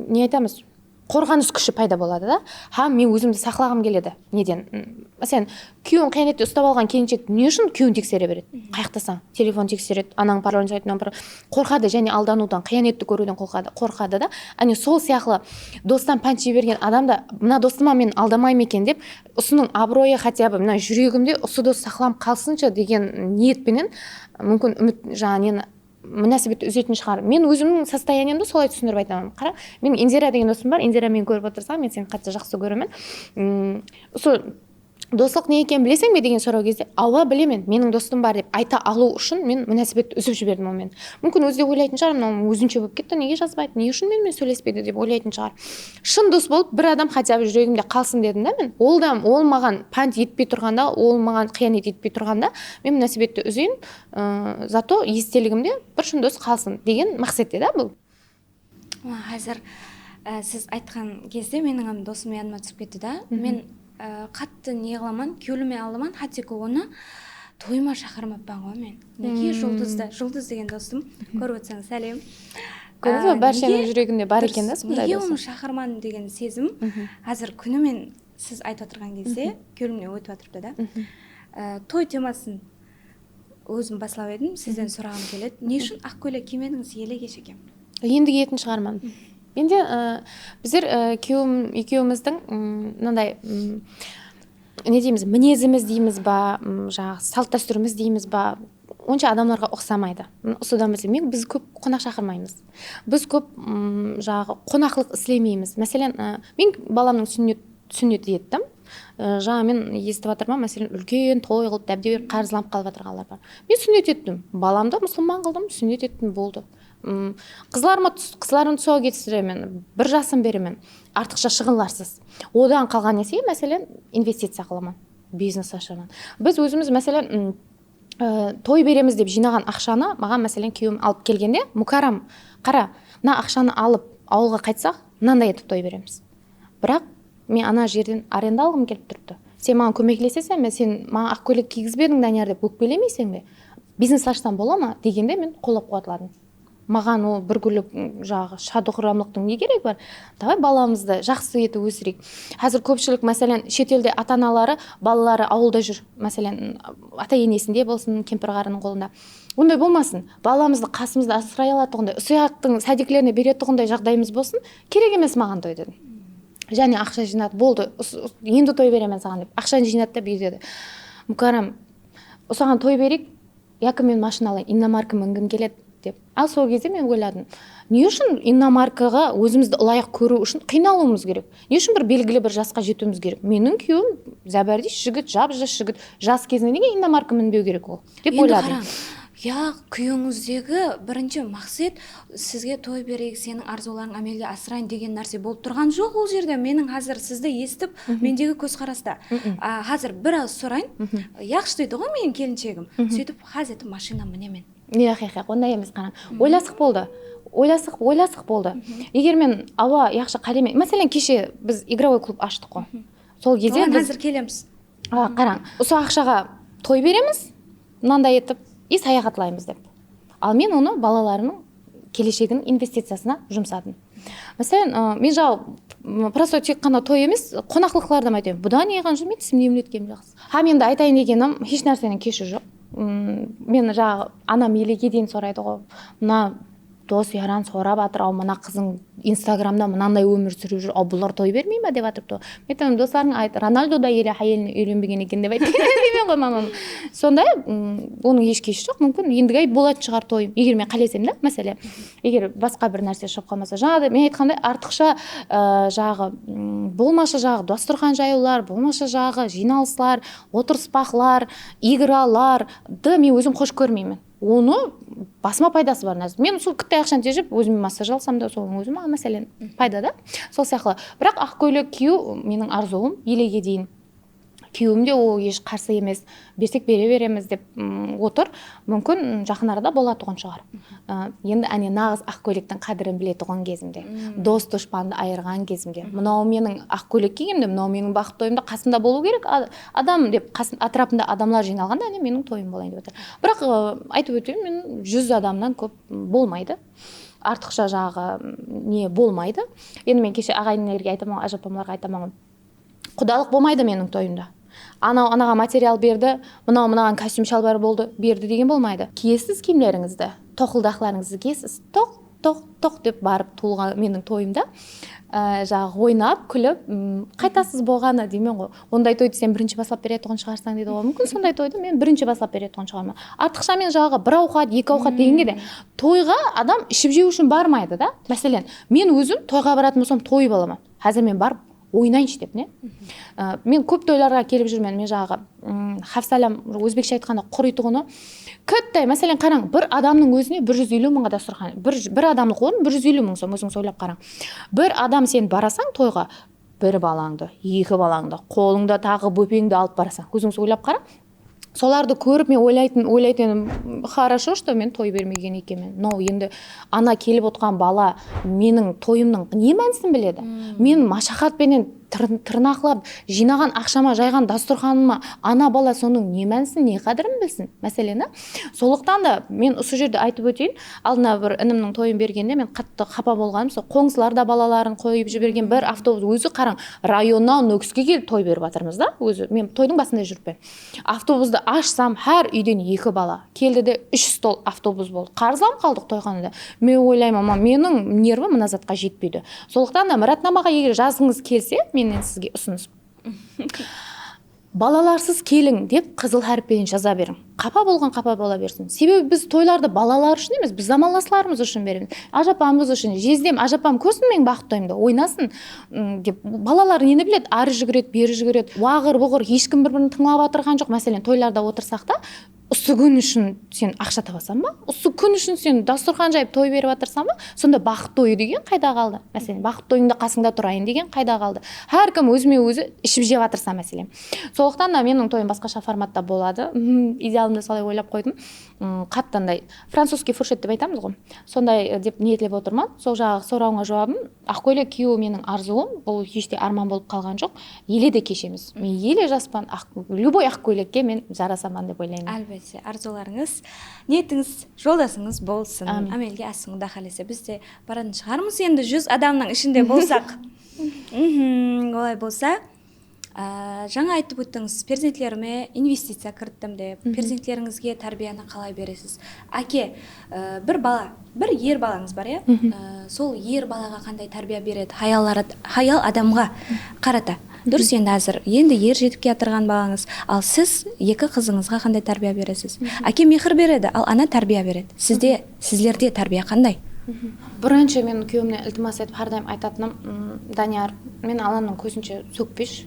ne aytamız, qorǵanıs kúshi payda boladı da. Hám men ózimdi saqlaǵım keledi. Neden? M, máselen, kúyewin qıyanette ustap alǵan kelinshek ne ushın kúyewin teksere beredi? Qayaqtasań, telefon tekseredi, ananıń parolin soraydı, mınaw bir qorqadı, jáne aldanıwdan, qıyanetti kóriwden qorqadı, qorqadı da. Áne, sol sıyaqlı dostan pánt jey bergen adam da, mına dostıma men aldamayman eken dep, usınıń abıroyı, хотя бы, mına júregimde usı dos saqlanıp qalsınshı degen niyet penen, múmkin, úmit, jańa, neni, múnásibetti úzetin shıǵar. Men ózimniń состояниемdi solay túsindirip aytaman. Qara, meniń Indira degen dosım bar. Indira, meni kórip otırsań, men seni qattı jaqsı kóremen. M, usı Doslıq ne ekenin bileseń be degen soraw gezde, awa, bilemen, meniń dostım bar dep ayta alıw ushın men múnásibetti úzip jiberdim onıń menen. Múmkin, ózi de oylaytın shıǵar, mınaw ózinshi bolıp ketti, nege jazbaydı, ne ushın menen sóylespeydi dep oylaytın shıǵar. Shın dos bolıp, bir adam хотя бы júregimde qalsın dedim da men. Ol da, ol maǵan pánt etpey turǵanda, ol maǵan qıyanet etpey turǵanda, men múnásibetti úzeyin, ıı, zato esteligimde bir shın dos qalsın degen maqsette da bul. Házir, e, siz aytqan gezde meniń hám dosım yadıma túsip ketti da. Men, e, qattı ne qılaman, kewlime alaman, hátteki onı toyıma shaqırmappan ǵoy men. Nege? Juldızdı, Juldız degen dostım, kórip otsań, sálem. Kórdińiz be, bársheniń júreginde bar eken da sonday dosım. Nege onı shaqırmadım degen sezim házir kúni men siz aytıp atırǵan gezde kewlimnen ótip atırıptı da. E, toy temasın ózim baslap edim, sizden soraǵım keledi. Ne ushın aq kóylek kiymedińiz ele keshe ekem? Endi kiyetin shıǵarman. Endi, ı, bizler, ı, kúyewim ekewimizdiń, ım, mınanday, ım, ne deymiz, minezimiz deymiz ba, ım, jańaǵı salt dástúrimiz deymiz ba, onsha adamlarǵa uqsamaydı. Mına, usıdan bilsem, men, biz kóp qonaq shaqırmaymız. Biz kóp, ım, jańaǵı qonaqlıq islemeymiz. Máselen, ı, men balamnıń súnnet súnnet ettim. I, jańa men esitip atırman, máselen, úlken toy qılıp, dábdebe berip, qarızlanıp qalıp atırǵanlar bar. Men súnnet ettim. Balamdı musılman qıldım, súnnet ettim, boldı. Im, qızlarıma tús-, qızlarımdı tusawǵa ketistiremen, bir jasın beremen. Artıqsha shıǵınlarsız. Odan qalǵan nesege, máselen, investiciya qılaman, biznes ashaman. Biz ózimiz, máselen, ım, ı, toy beremiz dep jıynaǵan aqshanı maǵan, máselen, kúyewim alıp kelgende, Mukaram, qara, mına aqshanı alıp, awılǵa qaytsaq, mınanday etip toy beremiz. Biraq men ana jerden arenda alǵım kelip turıptı. Sen maǵan kómekleseseń be, sen maǵan aq kóylek kiygizbediń, Dániyar, dep ókpelemeyseń be? Biznes ashsam bola ma? Degende men qollap-quwatladım. Maǵan ol bir kúnlik, m, jańaǵı shadıxuramlıqtıń ne keregi bar? Davay, balamızdı jaqsı etip ósireyik. Házir kópshilik, máselen, shet elde ata-anaları, balaları awılda júr. Máselen, ata-enesinde bolsın, kempir-ǵarrınıń qolında. Onday bolmasın. Balamızdı qasımızda asıray alatuǵınday, usıyaqtıń sádiklerine beretuǵınday jaǵdayımız bolsın. Kerek emes maǵan toy, dedim. Jáne aqsha jıynadı, boldı, us-, us-, endi toy beremen saǵan dep, aqshanı jıynadı da buytedi. Mukaram, usaǵan toy bereyik, yaki men mashina alayın, inomarka mingim keledi, dep. Al, sol gezde men oyladım, ne ushın inomarkaǵa ózimizdi ılayıq kóriw ushın qıynalıwımız kerek? Ne ushın bir belgili bir jasqa jetiwimiz kerek? Meniń kúyewim zábárdiy jigit, jap-jas jigit, jas gezinde nege inomarka minbew kerek ol? Dep oyladım. Endi qarań, ya, kúyewińizdegi birinshi maqset sizge toy bereyik, seniń arzıwlarıń ámelge asırayın degen nárse bolıp turǵan joq ol jerde. Meniń házir sizdi esitip, mendegi kózqarasta. A, házir bir awız sorayın. Yaqshı deydi ǵoy meniń kelinshegim. Sóytip haz etip mashina minemen. Yaq, yaq, yaq, onday emes, qarań. Oylasıq boldı. Oylasıq, oylasıq boldı. Eger men awa, yaqshı qáleme, máselen, keshe biz igrovoy klub ashtıq ǵoy. Sol gezde biz házir kelemiz. A, qarań, usı aqshaǵa toy beremiz, mınanday etip, и sayaxatlaymız dep. Al men onı balalarımnıń kelesheginiń investiciyasına jumsadım. Máselen, ı, men jaǵı, m, prosto tek ǵana toy emes, qonaqlıqlarda aytaman. Budan ne qanshı men tisimdi emletkenim jaqsı. Hám endi aytayın degenim, hesh nárseniń keshi joq. M, men jaǵı anam elege deyin soraydı ǵoy. Mına dos-yaran sorap atır, aw, mına qızıń Instagramda mınanday ómir súrip júr, aw, bular toy bermey ma dep atırıptı. Men aytaman, doslarıńa ayt, Ronaldo da ele háyeline úylenbegen eken dep ayt deymen ǵoy mamam. Sonday, m, onıń hesh keshi joq, múmkin endigi ay bolatın shıǵar toyım, eger men qálesem da, máselen, eger basqa bir nárse shıǵıp qalmasa. Jańa da men aytqanday, artıqsha, ı, jaǵı, m, bolmasha jaǵı dasturxan jayıwlar, bolmasha jaǵı jıynalıslar, otırıspaqlar, igralardı men ózim xosh kórmeymen. Onı basıma paydası bar nárse. Men usı kittay aqshanı tejep, ózime massaj alsam da, sonıń ózi maǵan, máselen, payda da. Sol sıyaqlı. Biraq aq kóylek kiyiw meniń arzıwım, elege deyin kúyewim de ol hesh qarsı emes. Bersek bere beremiz dep, m, otır. Múmkin, jaqın arada bolatuǵın shıǵar. I, endi áne naǵız aq kóylektiń qádirin biletuǵın gezimde. Dos-dushpandı ayırǵan gezimde. Mınaw meniń aq kóylek kiygimde, mınaw meniń baxıt toyımda qasımda bolıw kerek a-, adam dep, qasın-, átirapımda adamlar jıynalǵanda, áne meniń toyım bolayın dep atır. Biraq, ı, aytıp óteyin, men júz adamnan kóp bolmaydı. Artıqsha jaǵı, m, ne bolmaydı. Endi men keshe aǵayinlerge aytaman, ájapamlarǵa aytaman. Qudalıq bolmaydı meniń toyımda. Anaw anaǵa material berdi, mınaw mınaǵan kostyum shalbar boldı, berdi degen bolmaydı. Kiyesiz kiyimlerińizdi, toqıldaqlarıńızdı kiyesiz. Toq, toq, toq dep barıp tuwılǵan meniń toyımda, e, jaǵı oynap, kúlip, m, qaytasız bolǵanı deymen ǵoy. Onday toydı sen birinshi baslap beretuǵın shıǵarsań deydi ǵoy. Múmkin, sonday toydı men birinshi baslap beretuǵın shıǵarman. Artıqsha men jaǵı bir awqat, eki awqat degenge de, toyǵa adam iship jew ushın barmaydı da. Máselen, men ózim toyǵa baratın bolsam, toyıp alaman. Házir men barıp Oynayınshı dep ne? Á, men kóp toylarǵa kelip júrmen, men jaǵı, ım, hávsalam ózbekshe aytqanda qurıytuǵını. Kittay, máselen, qarań, bir adamnıń ózine bir júz eliw mıńǵa dasturxan, bir, bir adamnıń qolın bir júz eliw mıń som, ózińiz oylap qarań. Bir adam sen barasań toyǵa, bir balańdı, eki balańdı, qolıńda taǵı bópeńdi alıp barasań, ózińiz oylap qarań. Solardı kórip men oylaytın, oylaytın edim, хорошо, что men toy bermegen ekenmen. No, endi ana kelip otqan bala meniń toyımnıń ne mánisin biledi? Men mashaqat penen tır-, tırnaqlap jıynaǵan aqshama, jayǵan dasturxanıma ana bala sonıń ne mánisin, ne qádirin bilsin? Máselen, a? Sonlıqtan da men usı jerde aytıp óteyin, aldına bir inimniń toyın bergende men qattı qapa bolǵanım, sol qońsılar da balaların qoyıp jibergen, bir avtobus, ózi qarań, rayonnan Nókiske kelip toy berip atırmız da, ózi. Men toydıń basında júrippen. Avtobustı ashsam, hár úyden eki bala. Keldi de, úsh stol avtobus boldı. Qarızlanıp qaldıq toyxanada. Men oylayman, ma, meniń nervim mına zatqa jetpeydi. Sonlıqtan da, Muratnamaǵa eger jazǵıńız kelse, mennen sizge usınıs. Balalarsız keliń dep qızıl hárip penen jaza beriń. Qapa bolǵan qapa bola bersin. Sebebi biz toylardı balalar ushın emes, biz zamanlaslarımız ushın beremiz. Ájapamız ushın, jezdem, ájapam kórsin meniń baxıt toyımdı, oynasın, ım, dep. Balalar neni biledi? Arı júgiredi, beri júgiredi. Waǵır-buǵır, hesh kim bir-birin tıńlap atırǵan joq. Máselen, toylarda otırsaq ta, usı kún ushın sen aqsha tabasań ba? Usı kún ushın sen dasturxan jayıp toy berip atırsań ba? Sonda baxıt toyı degen qayda qaldı? Máselen, baxıt toyıńda qasıńda turayın degen qayda qaldı? Hár kim ózime-ózi iship jep atırsa, máselen. Sonlıqtan da meniń toyım basqasha formatta boladı. Mhm, idealımda solay oylap qoydım. Im, qattı anday, французский фуршет dep aytamız ǵoy. Sonday, e, dep niyetlep otırman. Sol jaǵı sorawıńa juwabım, aq kóylek kiyiw meniń arzıwım, bul hesh te árman bolıp qalǵan joq. Ele de keshemiz. Men ele jaspan, aq, любой aq kóylekke men jarasaman dep oylayman. Álbette, arzıwlarıńız, niyetińiz, joldasıńız bolsın. Ámin. Ámelge assın, Quda qálese. Biz de baratın shıǵarmız endi júz adamnıń ishinde bolsaq. Mhm, olay bolsa, á, jańa aytıp óttińiz, perzentlerime investiciya kirittim dep. Mhm. Perzentlerińizge tárbiyanı qalay beresiz? Áke, á, bir bala, bir er balańız bar, ya? Mhm. Á, sol er balaǵa qanday tárbiya beredi? Hayallar, hayal adamǵa qarata. Durıs, endi házir endi er jetip kiyatırǵan balańız, al siz eki qızıńızǵa qanday tárbiya beresiz? Mhm. Áke mehir beredi, al ana tárbiya beredi. Sizde, sizlerde tárbiya qanday? Mhm. Birinshi men kúyewimnen iltimas etip hár dayım aytatınım, ım, Daniyar, men Allanıń kózinshe sókpesh,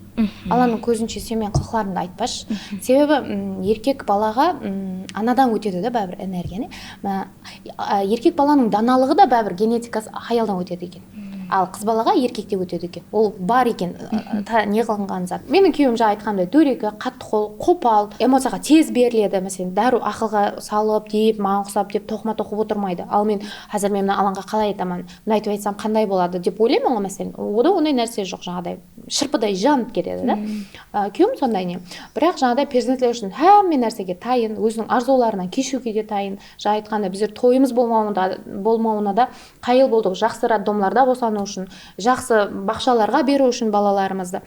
Allanıń kózinshe sen meniń qılıqlarımdı aytpash. Mhm. Sebebi, ım, erkek balaǵa, ım, anadan ótedi de báribir energiya, ne? Ma-, a, erkek balanıń danalıǵı da báribir genetikası hayaldan ótedi eken. Al qız balaǵa erkekte ótedi eken. Ol bar eken, ı, ta-, ne qılınǵan zat. Meniń kúyewim jańa aytqanımday, dóreki, qattı qol, qopal, emociyaǵa tez beriledi. Máselen, dárriw aqılǵa salıp, dep, maǵan uqsap, dep, toqıma toqıp otırmaydı. Al men házir men mına Alanǵa qalay aytaman, mına aytıp aytsam qanday boladı, dep oylayman ǵoy, máselen. Oda onday nárse joq, jańaday, shırpıday janıp ketedi da. A, kúyewim sonday ne. Biraq jańaday perzentler ushın hámme nársege tayın, óziniń arzıwlarınan keshiwge de tayın. Jańa aytqanda, bizler toyımız bolmawında, bolmawına da qayıl boldıq. Jaqsı roddomlarda bosanıw ushın, jaqsı baqshalarǵa beriw ushın balalarımızdı.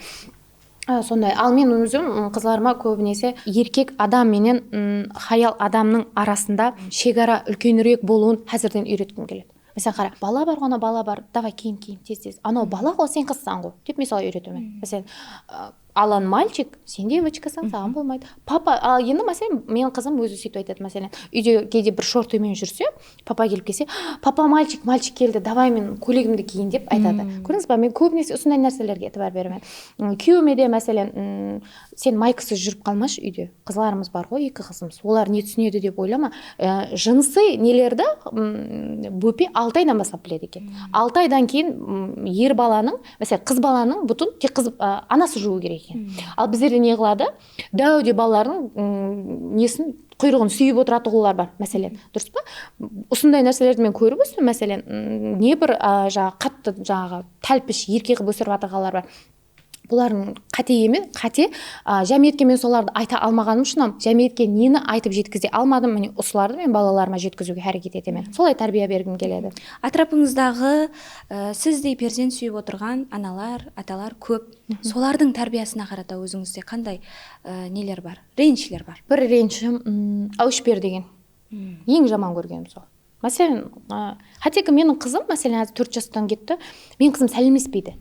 A, sonday. Al men ózim, ım, qızlarıma kóbinese erkek adam menen, ım, hayal adamnıń arasında shegara úlkenirek bolıwın házirden úyretkim keledi. Máselen, qara, bala bar ǵo, ana bala bar, davay kiyin, kiyin, tez, tez. Anaw bala ǵo, sen qızsań ǵo, dep men solay úyretemen. Máselen, a, Alan мальчик, sen devochkasań, saǵan bolmaydı. Papa, a, endi, máselen, meniń qızım ózi sóytip aytadı, máselen, úyde keyde bir shortıymen júrse, papa kelip kelse, "Papa, мальчик, мальчик keldi, davay men kóylegimdi kiyin", dep aytadı. Kórińiz ba, men kóbinese usınday nárselerge itibar beremen. Üm, kúyewime de, máselen, ım, sen maykasız júrip qalmashı úyde. Qızlarımız bar ǵoy, eki qızımız. Olar ne túsinedi dep oylama. E, jınısıy nelerdi, ım, bópe altı aydan baslap biledi eken. Altı aydan keyin, ım, er balanıń, máselen, qız balanıń butın tek qız, a, anası juwıw kerek eken. Al bizlerde ne qıladı? Dáwde balalardıń, ım, nesin, quyrıǵın súyip otıratuǵınlar bar, máselen. Durıs pa? Usınday nárselerdi men kórip óstim, máselen, ım, ne bir, a, jańa qattı, jańaǵı, tálpish, erkek qılıp ósirip atırǵanlar bar. Bulardıń qáte emes, qáte, a, jámiyetke men solardı ayta almaǵanım ushın hám jámiyetke neni aytıp jetkize almadım, mine, usılardı men balalarıma jetkiziwge háreket etemen. Solay tárbiya bergim keledi. Átirapıńızdaǵı, e, sizdey perzent súyip otırǵan analar, atalar kóp. Solardıń tárbiyasına qarata ózińizde qanday, e, neler bar, renisler bar? Bir renishim, ım, áwishber degen. Eń jaman kórgenim sol. Máselen, a, hátteki meniń qızım, máselen, házir tórt jastan ketti. Meniń qızım sálemlespeydi.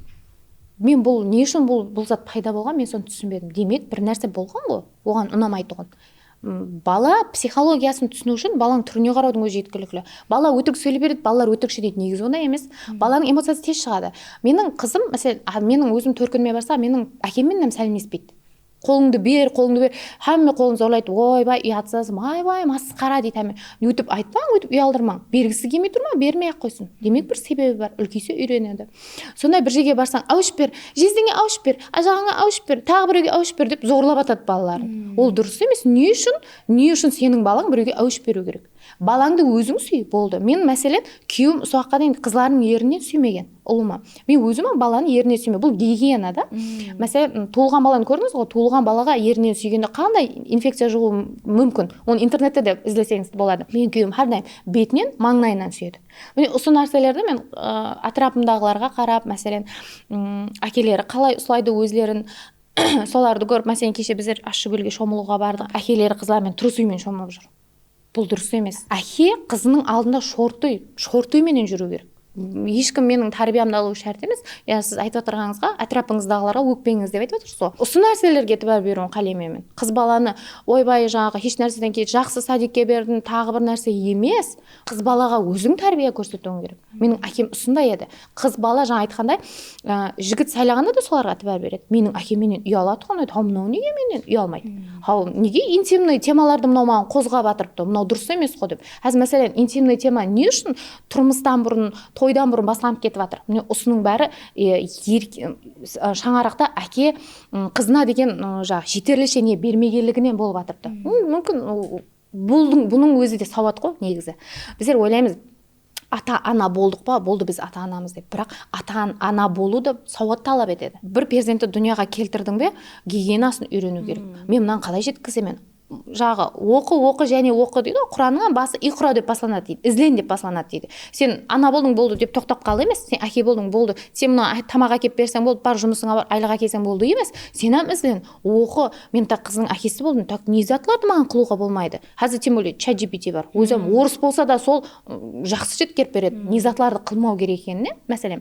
Men bul, ne ushın bul, bul zat payda bolǵan, men sonı túsinbedim. Demek, bir nárse bolǵan ǵo, oǵan unamaytuǵın. M, bala psixologiyasın túsiniw ushın balań túrine qarawdıń ózi jetkilikli. Bala ótirik sóyley beredi, balalar ótirikshi deydi, negizi onday emes. Balanıń emociyası tez shıǵadı. Meniń qızım, máselen, a, meniń ózim tórkinime barsam, meniń ákem menen sálemlespeydi. Qolıńdı ber, qolıńdı ber. Hámme qolın zorlaydı. Oybay, uyatsız, maybay, masqara deydi hámme. Óytip aytpań, óytip uyaldırmań. Bergisi kelmey tur ma, bermey-aq qoysın. Demek, bir sebebi bar. Úlkeyse úyrenedi. Sonday bir jerge barsań, áwiship ber, jezdenge áwiship ber, ajaǵańa áwiship ber, taǵı birewge áwiship ber dep zorlap atadı balaların. Ol durıs emes. Ne ushın, ne ushın seniń balań birewge áwiship beriw kerek? Balańdı óziń súy, boldı. Men, máselen, kúyewim usı waqıtqa deyin qızlarınıń erinen súymegen, ulıwma. Men ózim hám balanı erinen súymen. Bul gigiena da. Máselen, m, tuwılǵan balanı kórdińiz ǵoy, tuwılǵan balaǵa erinen súygende qanday infekciya juǵıwı múmkin? Onı internette de izleseńiz boladı. Meniń kúyewim hár dayım betinen, mańlayınan súyedi. Mine, usı nárselerdi men, ı, átirapımdaǵılarǵa qarap, máselen, m, ákeleri qalay uslaydı ózlerin, solardı kórip, máselen, keshe bizler Ashshıkólge shomılıwǵa bardıq. Ákeleri qızlar menen turıs úymen shomılıp júr. Bul durıs emes. Áke qızınıń aldında shortıy, shortıy menen júriw kerek. Hesh kim meniń tárbiyamdı alıwı shárt emes. Ya siz aytıp atırǵanıńızǵa, átirapıńızdaǵılarǵa ókpeńiz dep aytıp atırsız ǵoy. Usı nárselerge itibar beriwin qáleymen men. Qız balanı, oybay, jańaǵı hesh nárseden keyin jaqsı sadikke berdiń, taǵı bir nárse emes. Qız balaǵa óziń tárbiya kórsetiwiń kerek. Meniń ákem usınday edi. Qız bala, jańa aytqanday, á, jigit saylaǵanda da solarǵa itibar beredi. Meniń ákem menen uyalatuǵın edi. Haw, mınaw nege mennen uyalmaydı? Haw, nege intimnıy temalardı mınaw maǵan qozǵap atırıptı? Mınaw durıs emes ǵo dep. Házir, máselen, intimnıy tema ne ushın turmıstan burın, toydan burın baslanıp ketip atır? Mine, usınıń bári, e, erk-, e, shańaraqta áke, m, qızına degen, m, jaǵı jeterlishe ne bermegenliginen bolıp atırıptı. M, múmkin, o, Bunıń, bunıń ózi de sawat ǵo, negizi. Bizler oylaymız, ata-ana boldıq pa, boldı, biz ata-anamız dep. Biraq ata-ana bolıw da sawat talap etedi. Bir perzentti dúnyaǵa keltirdiń be, gigienasın úyreniw kerek. Men mınanı qalay jetkizemen? Jaǵı, oqı, oqı, jáne oqı deydi ǵoy, Qurannıń bası iqra dep baslanadı deydi, izlen dep baslanadı deydi. Sen ana boldıń, boldı dep toqtap qal emes, sen áke boldıń, boldı. Sen mına tamaq ákep berseń boldı, bar jumısıńa bar, aylıq ákelseń boldı emes. Sen hám izlen, oqı. Men tak qızdıń ákesi boldım, tak ne zatlardı maǵan qılıwǵa bolmaydı? Házir, тем более, ChatGPT bar. Ózi hám orıs bolsa da sol, ım, jaqsı jetkerip beredi. Ne zatlardı qılmaw kerek ekenine, máselen.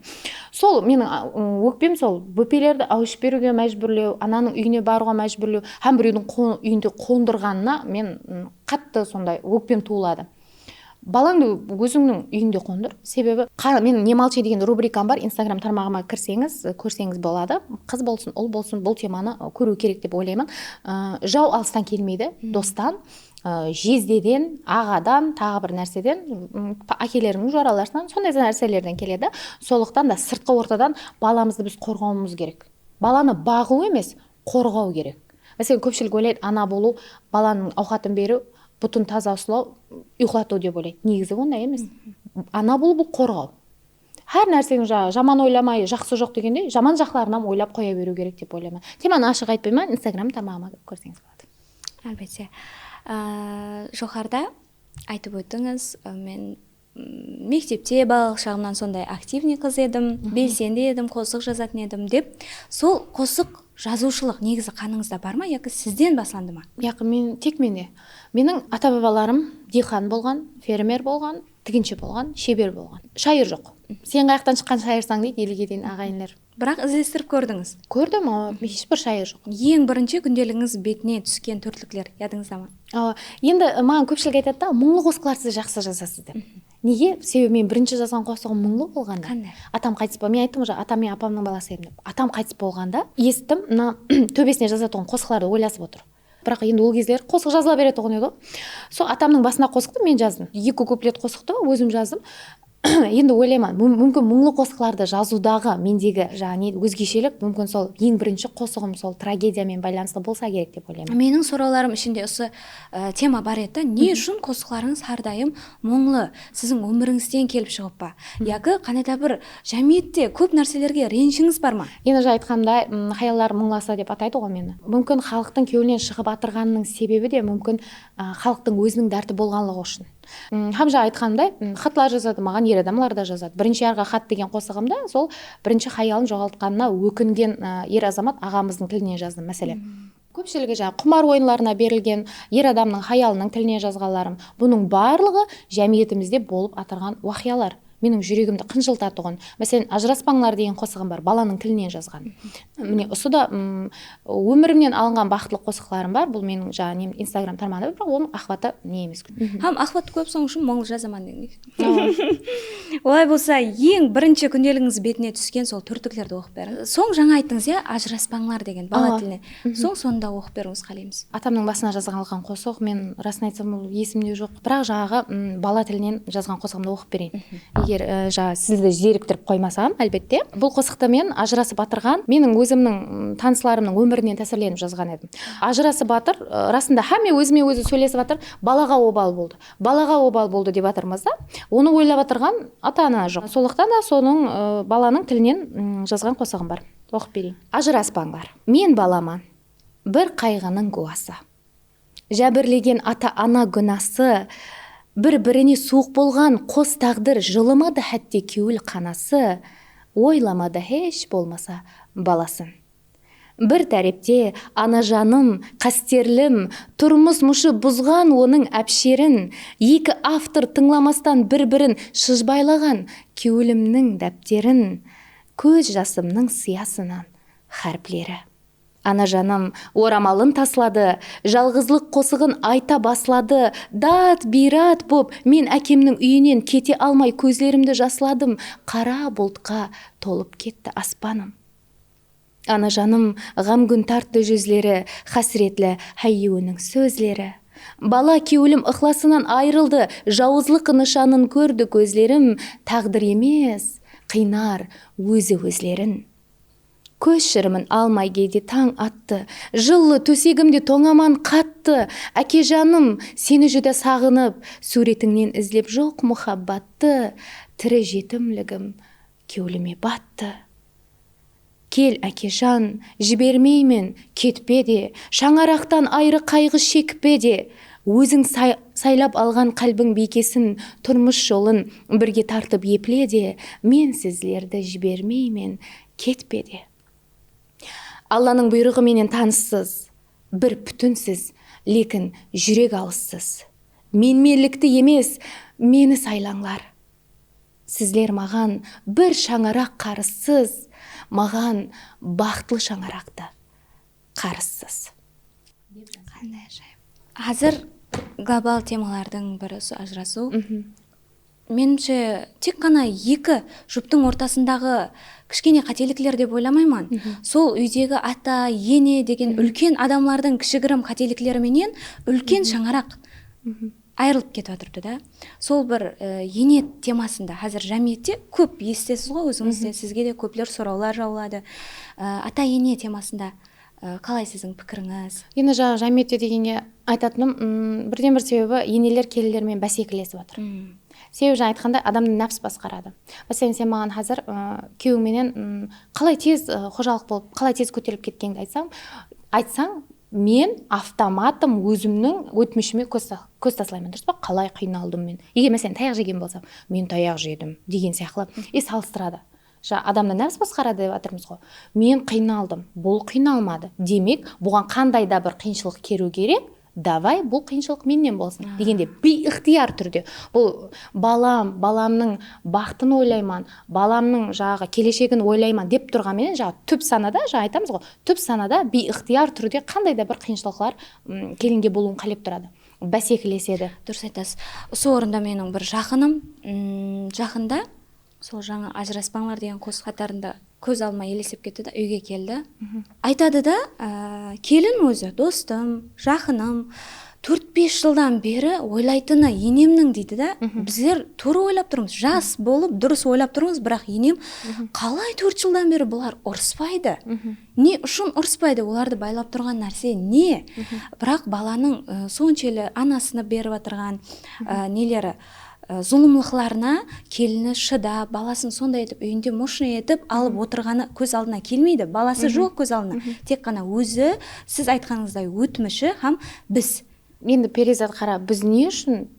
Sol meniń, a, ım, ókpem sol bópelerdi áwiship beriwge májbúrlew, ananıń úyine barıwǵa májbúrlew, hám birewdiń qo-, úyinde qondırǵanına men, ım, qattı sonday ókpem tuwıladı. Balańdı ózińniń úyińde qondır. Sebebi, qa-, meniń "Не молчи" degen rubrikam bar, Instagram tarmaǵıma kirseńiz, kórseńiz boladı. Qız bolsın, ul bolsın, bul temanı, ı, kóriw kerek dep oylayman. I, jaw alıstan kelmeydi, dosttan, ı, jezdeden, aǵadan, taǵı bir nárseden, ım, pa-, ákelerińniń, joralarıńnan, sonday nárselerden keledi. Sonlıqtan da sırtqı ortadan balamızdı biz qorǵawımız kerek. Balanı baǵıw emes, qorǵaw kerek. Máselen, kópshilik oylaydı, ana bolıw, balanıń awqatın beriw, butın taza uslaw, uyqılatıw dep oylaydı. Negizi onday emes. Ana bolıw, bul qorǵaw. Hár nárseniń ja-, jaman oylamay, jaqsı joq degendey, jaman jaqların hám oylap qoya beriw kerek dep oylayman. Temanı ashıq aytpayman, Instagram tarmaǵıma kirip kórseńiz boladı. Álbette. Á, joqarıda aytıp óttińiz, á, men, m, mektepte, balalıq shaǵımnan sonday aktivnıy qız edim, belsendi edim, qosıq jazatın edim dep. Sol qosıq jazıwshılıq negizi qanıńızda bar ma, yaki sizden baslandı ma? Yaqı, men, tek mende. Meniń ata-babalarım diyqan bolǵan, fermer bolǵan, tiginshi bolǵan, sheber bolǵan. Shayır joq. Sen qayaqtan shıqqan shayırsań deydi elege deyin aǵayinler. Biraq izlestirip kórdińiz? Kórdim, awa, hesh bir shayır joq. Eń birinshi kúndeligińiz betine túsken tórtlikler yadıńızda ma? Awa, endi, ı, maǵan kópshilik aytadı da, "Muńlı qosıqlardı siz jaqsı jazasız", dep. Nege? Sebebi men birinshi jazǵan qosıǵım muńlı bolǵanda. Qanday? Atam qaytıs bo-, men ayttım ǵoy, atam menen apamnıń balası edim dep. Atam qaytıs bolǵanda esittim, mına tóbesine jazatuǵın qosıqlardı oylasıp otır. Biraq endi ol gezler qosıq jazıla beretuǵın edi ǵoy. Sol atamnıń basına qosıqtı men jazdım. Eki kuplet qosıqtı ózim jazdım. Endi oylayman, mú-, múmkin muńlı qosıqlardı jazıwdaǵı mendegi, jaǵı, ne, ózgeshelik, múmkin sol eń birinshi qosıǵım sol tragediya menen baylanıslı bolsa kerek dep oylayman. Meniń sorawlarım ishinde usı, e, tema bar edi da, ne ushın qosıqlarıńız hár dayım muńlı, siziń ómirińizden kelip shıǵıp pa? Yaki qanday da bir jámiyette kóp nárselerge renishińiz bar ma? Endi jańa aytqanımday, m, hayallar muńlasa dep ataydı ǵoy meni. Múmkin xalıqtıń kewlinen shıǵıp atırǵanınıń sebebi de múmkin, a, xalıqtıń óziniń dárti bolǵanlıǵı ushın. M, hám jańa aytqanımday, m, xatlar jazadı, maǵan er adamlar da jazadı. Birinshi yarǵı xat degen qosıǵımda sol birinshi hayalın joǵaltqanına ókingen, a, er azamat aǵamızdıń tilinen jazdım, máselen. Kópshiligi jańa qumar oyınlarına berilgen er adamnıń hayalınıń tiline jazǵanlarım. Bunıń barlıǵı jámiyetimizde bolıp atırǵan waqıyalar. Meniń júregimdi qınjıltatuǵın. Máselen, Ajıraspańlar degen qosıǵım bar, balanıń tilinen jazǵan. Mine, usı da, ım, ómirimnen alınǵan baxıtlı qosıqlarım bar. Bul meniń, jańa, nem, Instagram tarmaǵında, biraq onıń aqıbatı ne emes. Hám aqıbatı kóp, sonıń ushın muńlı jazaman degendey. Olay bolsa, eń birinshi kúndeligińiz betine túsken sol tórtliklerdi oqıp beriń. Soń jańa ayttıńız, ya, Ajıraspańlar degen bala tiline. Soń sonı da oqıp beriwińizdi qáleymіз. Atamnıń basına jazǵan alǵan qosıq, men, rasın aytsam, ol esimde joq. Biraq, jańaǵı, ım, bala tilinen jazǵan qosıǵımdı oqıp bereyin. Eger, e, jańa, sizdi zeriktirip qoymasam, álbette. Bul qosıqtı men ajırasıp atırǵan, meniń ózimniń, ım, tanıslarımnıń ómirinen tásirlenip jazǵan edim. Ajırasıp atır, e, rasında hámme ózime-ózi sóylesip atır, balaǵa obal boldı. Balaǵa obal boldı dep atırmız da. Onı oylap atırǵan ata-ana joq. Sonlıqtan da sonıń, e, balanıń tilinen, ım, jazǵan qosıǵım bar. Oqıp bereyin. Ajıraspańlar. Men balaman. Bir qayǵınıń gúwası. Jábirlegen ata-ana gúnası, bir-birine suwıq bolǵan qos táǵdir jılımadı hátte kewil qanası, oylamadı hesh bolmasa balasın. Bir tárepte anajanım, qásterlim, turmıs mushı buzǵan onıń ápsherin, eki avtor tıńlamastan bir-birin shıjbaylaǵan kewlimniń dápterin, kóz jasımnıń sıyasınan háripleri. Anajanım oramalın tasladı, jalǵızlıq qosıǵın ayta basladı, dat-biyrat bop men ákemniń úyinen kete almay kózlerimdi jasladım, qara bultqa tolıp ketti aspanım. Anajanım ǵamgún tarttı júzleri, hásiretli háyyewiniń sózleri. Bala kewlim ıqlasınan ayırıldı, jawızlıq nıshanın kórdi kózlerim, táǵdir emes, qıynar ózi ózlerin. Kóz shirimin almay geyde tań attı. Jıllı tósegimde tońaman qattı. Ákejanım, seni júdá saǵınıp, súwretińnen izlep joq muhabbattı. Tiri jetimligim kewlime battı. Kel, ákejan, jibermeymen, ketpe de, shańaraqtan ayrı qayǵı shekpe de. Óziń say-, saylap alǵan qálbiń biykesin, turmıs jolın birge tartıp eple de, men sizlerdi jibermeymen, ketpe de. Allanıń buyrıǵı menen tanıssız, bir pútinsiz, lekin júrek alıssız. Menmenlikti emes, meni saylańlar. Sizler maǵan bir shańaraq qarızsız, maǵan baxıtlı shańaraqtı qarızsız. Qanday ájayıp. Házir global temalardıń biri usı ajırasıw. Menimshe, tek ǵana eki juptıń ortasındaǵı kishkene qátelikler dep oylamayman. Sol úydegi ata, ene degen úlken adamlardıń kishigirim qátelikleri menen úlken shańaraq ayırılıp ketip atırıptı da. Sol bir, e, ene temasında házir jámiyette kóp esitesiz ǵoy, ózińiz de, sizge de kópler sorawlar jawıladı. E, ata-ene temasında, e, qalay siziń pikirińiz? Endi jańa jámiyette degenge aytatınım, ım, birden-bir sebebi eneler kelinler menen básekilesip atır. Sebebi jańa aytqanday adamdı nápis basqaradı. Máselen, sen maǵan házir, ı, kúyewiń menen, ım, qalay tez, ı, xojalıq bolıp, qalay tez kóterilip ketkenińdi aytsań, aytsań, men avtomatım ózimniń ótmishime kóz ta-, kóz taslayman, durıs pa? Qalay qıynaldım men. Eger men sen tayaq jegen bolsam, men tayaq jedim degen sıyaqlı, e, salıstıradı. Ja, adamdı nápis basqaradı dep atırmız ǵo. Men qıynaldım, bul qıynalmadı. Demek, buǵan qanday da bir qıyınshılıq keliw kerek, davay, bul qıyınshılıq mennen bolsın, degende biyixtiyar túrde. Bul balam, balamnıń baxtın oylayman, balamnıń jaǵı keleshegin oylayman dep turǵan menen, jaǵı túp sanada, jaǵı aytamız ǵo, túp sanada biyixtiyar túrde qanday da bir qıyınshılıqlar, ım, kelinge bolıwın qálep turadı. Básekilesedi. Durıs aytasız. Usı orında meniń bir jaqınım, ım, jaqında sol jańa Ajıraspańlar degen qosıq qatarında kóz aldıma elesip ketti da, úyge keldi. Aytadı da, á, kelin ózi, dostım, jaqınım, tórt-bes jıldan beri oylaytını enemniń, deydi da, bizler tuwrı oylap turmız, jas bolıp durıs oylap turmız, biraq enem qalay tórt jıldan beri bular urıspaydı? Ne ushın urıspaydı? Olardı baylap turǵan nárse ne? Biraq balanıń, ı, sonshelli anasını berip atırǵan, ı, neleri, ı, zulımlıqlarına kelini shıdap, balasın sonday etip úyinde moshno etip alıp otırǵanı kóz aldına kelmeydi. Balası joq kóz aldına. Tek ǵana ózi, siz aytqanıńızday, ótmishi hám biz. Endi, Periyzat, qara, biz ne ushın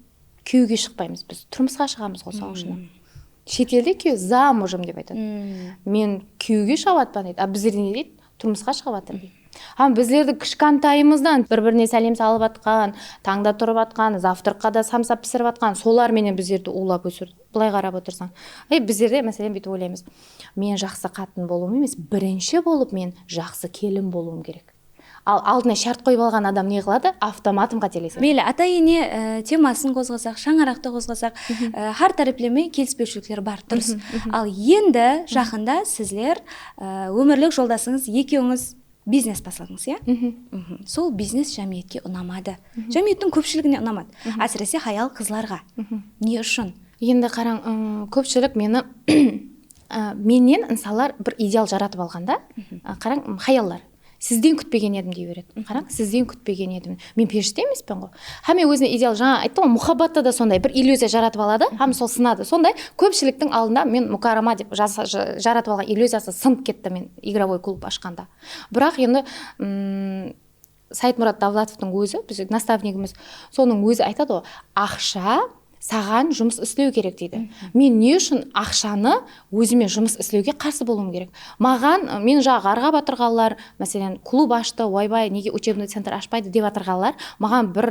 kúyewge shıqpaymız? Biz turmısqa shıǵamız ǵo, sonıń ushın. Shet elde kúyew, замужем dep aytadı. Men kúyewge shıǵıp atpan deydi. A bizlerde ne deydi? Turmısqa shıǵıp atır deydi. Hám bizlerdi kishkantayımızdan bir-birine sálem salıp atqan, tańda turıp atqan, zavtraqqa da samsa pisirip atqan, solar menen bizlerdi uwlap ósirdi. Bılay qarap otırsań. E, bizlerde, máselen, búytip oylaymız. Men jaqsı qatın bolıwım emes, birinshi bolıp men jaqsı kelin bolıwım kerek. Al, aldına shárt qoyıp alǵan adam ne qıladı? Avtomatım qátelesedi. Meyli, ata-ene, e, temasın qozǵasaq, shańaraqtı qozǵasaq, e, hár tárepleme kelispewshilikler bar, durıs. Al endi jaqında sizler, e, ómirlik joldasıńız ekewińiz biznes basladıńız, ya? Sol biznes jámiyetke unamadı. Jámiyettiń kópshiligine unamadı. Ásirese, hayal-qızlarǵa. Ne ushın? Endi qarań, ım, kópshilik meni, a, mennen insanlar bir ideal jaratıp alǵanda, a, qarań, ım, hayallar. Sizden kútpegen edim dey beredi. Qarań, sizden kútpegen edim. Men perishte emespen ǵoy. Hámme ózine ideal, jańa ayttım ǵoy, muhabbatta da sonday bir illyuziya jaratıp aladı, hám sol sınadı. Sonday kópshiliktiń aldında men mukarrama dep jasa-, ja-, jaratıp alǵan illyuziyası sınıp ketti men igrovoy klub ashqanda. Biraq endi, ım, Saidmurat Davlatovtıń ózi, biz nastavnigimiz, sonıń ózi aytadı ǵoy, aqsha saǵan jumıs islew kerek deydi. Men ne ushın aqshanı ózime jumıs islewge qarsı bolıwım kerek? Maǵan, men jaǵı ǵarǵap atırǵanlar, máselen, klub ashtı, oybay, nege uchebnıy centr ashpaydı dep atırǵanlar, maǵan bir,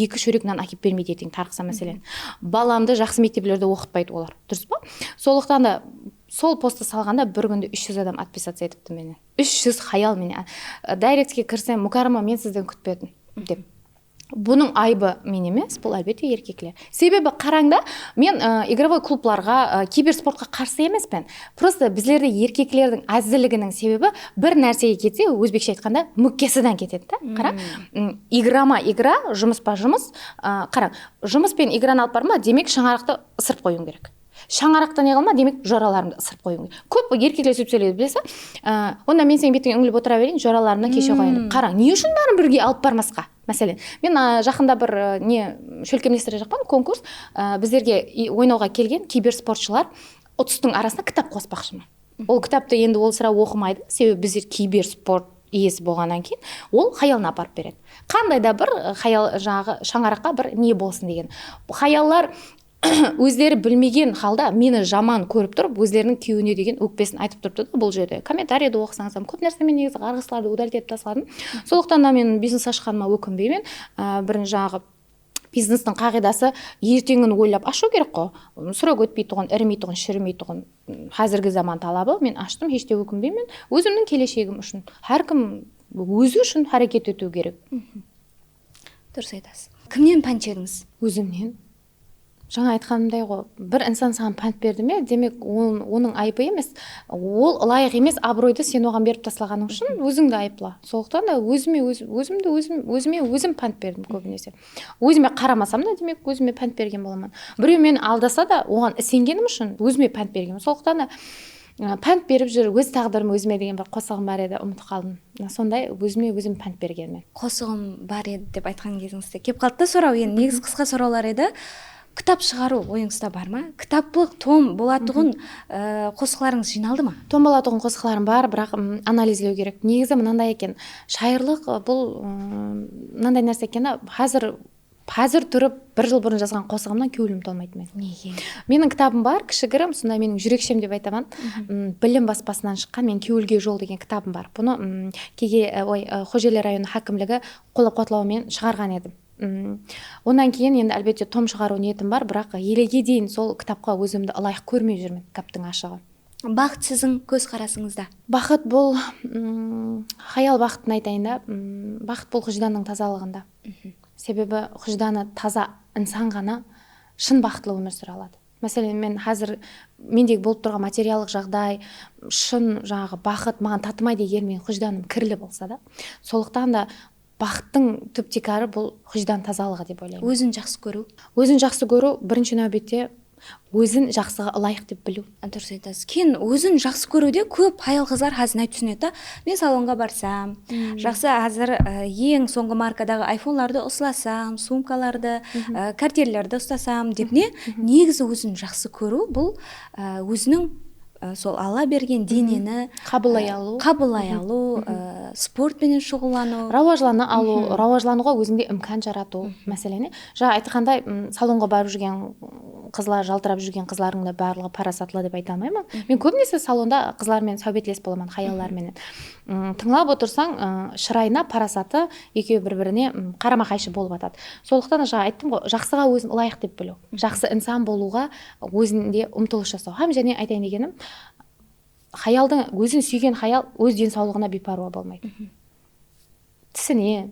eki shórek nan ákep bermeydi eteyin, tarqısa, máselen. Balamdı jaqsı mekteplerde oqıtpaydı olar, durıs pa? Sonlıqtan da sol posttı salǵanda bir kúnde úsh júz adam otpisatsiya etipti menen. Úsh júz hayal menen, a, dayrektke kirsem, Mukarrama, men sizden kútpedim, dep. Bunıń ayıbı men emes, bul, álbette, erkekler. Sebebi, qarań da, men, ı, igrovoy klublarǵa, ı, kibersportqa qarsı emespen. Prosta bizlerde erkeklerdiń ázziliginiń sebebi bir nársege ketse, ózbekshe aytqanda, múkkesidan ketedi da. Qarań, ım, igrama igra, jumıspa jumıs, ı, qarań, jumıs penen igranı alıp barma, demek, shańaraqtı ısırıp qoyıwıń kerek. Shańaraqta ne qılma, demek, joralarımdı ısırıp qoyıwım kerek. Kóp erkekler sóytip sóyleydi, bileseń. Á, onda men seniń betińe úńilip otıra bereyin, joralarımnan keshe qoyayın dep. Qarań, ne ushın bárin birge alıp barmasqa? Máselen, men, á, jaqında bir, á, ne, shólkemlestirijaqpan, konkurs, á, bizlerge i-, oynawǵa kelgen kibersportshılar utıstıń arasına kitap qospaqshıman. Ol kitaptı endi ol sirá oqımaydı, sebebi bizler kibersport iyesi bolǵannan keyin ol hayalına aparıp beredi. Qanday da bir, ı, hayal, jańaǵı shańaraqqa bir ne bolsın degen. Hayallar ózleri bilmegen halda meni jaman kórip turıp, ózleriniń kúyewine degen ókpesin aytıp turıptı da bul jerde. Kommentariydi oqısańız hám, kóp nárse men negizi ǵarǵıslardı udalit etip tasladım. Sonlıqtan da men biznes ashqanıma ókinbeymen. Á, birinshi jańaǵı biznestiń qaǵıydası erteńin oylap ashıw kerek ǵo. Srok ótpeytuǵın, irimeytuǵın, shirmeytuǵın, házirgi zaman talabı. Men ashtım, hesh te ókinbeymen. Ózimniń keleshegim ushın. Hár kim ózi ushın háreket etiw kerek. Durıs aytasız. Kimnen pánt jedińiz? Ózimnen. Jańa aytqanımday ǵo, bir insan saǵan pánt berdi me, demek, on-, onıń ayıbı emes. Ol ılayıq emes abıroydı sen oǵan berip taslaǵanıń ushın ózińdi ayıpla. Sonlıqtan da ózime óz-, ózimdi ózim, ózime ózim pánt berdim kóbinese. Ózime qaramasam da, demek, ózime pánt bergen bolaman. Birew meni aldasa da, oǵan isengenim ushın ózime pánt bergenmen. Sonlıqtan da, ı, pánt berip júr, óz táǵdirim ózime degen bir qosıǵım bar edi, umıtıp qaldım. Sonday ózime ózim pánt bergenmen. Qosıǵım bar edi dep aytqan kezińizde kelip qaldı da soraw, endi negizi qısqa sorawlar edi. Kitap shıǵarıw oyıńızda bar ma? Kitaplıq tom bolatuǵın, ı, qosıqlarıńız jıynaldı ma? Tom bolatuǵın qosıqlarım bar, biraq, ım, analizlew kerek. Negizi mınanday eken, shayırlıq, ı, bul, ım, mınanday nárse eken da, házir Házir turıp, bir jıl burın jazǵan qosıǵımnan kewlim tolmaydı meniń. Nege? Meniń kitabım bar, kishigirim, sonday meniń júrekshem dep aytaman. M, Bilim baspasınan shıqqan meniń Kewilge jol degen kitabım bar. Bunı, m, kege, e, oy, e, Xojeli rayonı hákimligi qollap-quwatlawı menen shıǵarǵan edim. M, Onnan keyin endi, álbette, tom shıǵarıw niyetim bar, biraq elege deyin sol kitapqa ózimdi ılayıq kórmey júrmen, gáptiń ashıǵı. Baxıt siziń kózqarasıńızda? Baxıt bul, m, hayal baxıtın aytayın da, m, baxıt bul hújdannıń tazalıǵında. Sebebi hújdanı taza insan ǵana shın baxıtlı ómir súre aladı. Máselen, men házir mendegi bolıp turǵan materiallıq jaǵday, shın, jańaǵı, baxıt maǵan tatımaydı, eger meniń hújdanım kirli bolsa da. Sonlıqtan da baxıttıń túp tiykarı bul hújdan tazalıǵı dep oylayman. Ózin jaqsı kóriw. Ózin jaqsı kóriw, birinshi náwbette, ózin jaqsıǵa ılayıq dep biliw. Durıs aytasız. Keyin ózin jaqsı kóriwde kóp hayal-qızlar házir ne túsinedi da, men salonǵa barsam, jaqsı, házir, e, eń sońǵı markadaǵı ayfonlardı uslasam, sumkalardı, e, kartellerdi uslasam dep ne? Negizi ózin jaqsı kóriw bul, e, óziniń, e, sol Alla bergen deneni, qabıllay e, alıw, qabıllay alıw, e, sport penen shuǵıllanıw. Rawajlana alıw, rawajlanıwǵa ózińde imkan jaratıw máseleni. Jańa aytqanday, m, salonǵa barıp júrgen, m, qızlar jaltırap júrgen qızlardıń da barlıǵı parasatlı dep ayta almayman. Men kóbinese salonda qızlar menen sáwbetlesip bolaman, hayallar menen. Im, tıńlap otırsań, ı, shırayına parasatı ekewi bir-birine, ım, qarama-qayshı bolıp atadı. Sonlıqtan da jańa ayttım ǵoy, jaqsıǵa ózin ılayıq dep biliw. Jaqsı insan bolıwǵa ózinde umtılıs jasaw. Hám jáne aytayın degenim, hayaldıń, ózin súygen hayal óz densawlıǵına biypárwa bolmaydı. Tisine,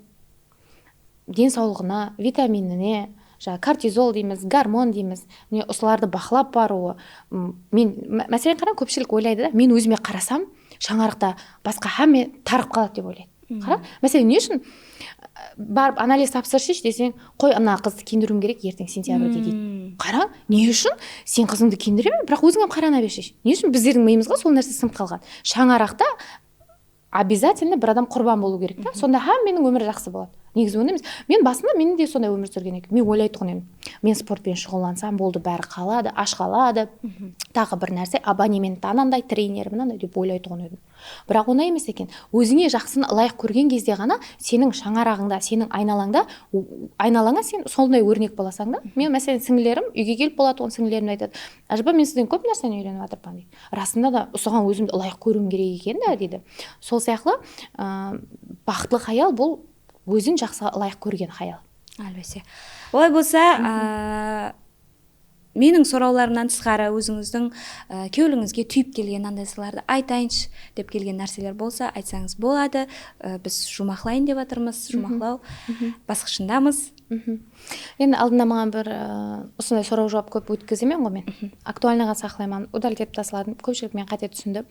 densawlıǵına, vitaminine, jańa kortizol deymiz, gormon deymiz. Mine, usılardı baqlap barıwı. M, men, má-, máselen, qarań, kópshilik oylaydı da, men ózime qarasam, shańaraqta basqa hámme tarıp qaladı dep oylaydı. Qarań, máselen, ne ushın, barıp analiz tapsırshı deseń, qoy, ana qızdı kiyindiriwim kerek erteń sentyabrde deydi. Qarań, ne ushın sen qızıńdı kiyindireme, biraq óziń hám qarana bersheshí. Ne ushın bizlerdiń mıyımızǵa sol nárse sińip qalǵan? Shańaraqta обязательно bir adam qurban bolıw kerek ta. Sonda hámmeniń ómiri jaqsı boladı. Negizi onday emes. Men basında men de sonday ómir súrgen ekem. Men oylaytuǵın edim. Men sport penen shuǵıllansam, boldı, bári qaladı, ash qaladı. Taǵı bir nárse, abonement ananday, trener mınanday dep oylaytuǵın edim. Biraq onday emes eken. Ózińe jaqsını ılayıq kórgen gezde ǵana seniń shańaraǵıńda, seniń aynalańda, o-, aynalańa sen sonday órnek bolasań da. Men, máselen, sińillerim, úyge kelip bolatuǵın sińillerim aytadı, Ájaba, men sizden kóp nárseni úyrenip atırman, deydi. Rasında da, usıǵan ózimdi ılayıq kóriwim kerek eken da, deydi. Sol sıyaqlı, ı, baxıtlı hayal bul ózin jaqsıǵa ılayıq kórgen hayal. Álbette. Olay bolsa, ı, meniń sorawlarımnan tısqarı ózińizdiń, ı, kewlińizge túyip kelgen anday zatlardı aytayınshı dep kelgen nárseler bolsa, aytsańız boladı. I, biz juwmaqlayın dep atırmız, juwmaqlaw basqıshındamız. Endi aldında maǵan bir, ı, usınday soraw-juwap kóp ótkezemen ǵoy men. Aktualnıyǵa saqlayman, udalить etip tasladım. Kópshilik meni qáte túsindi.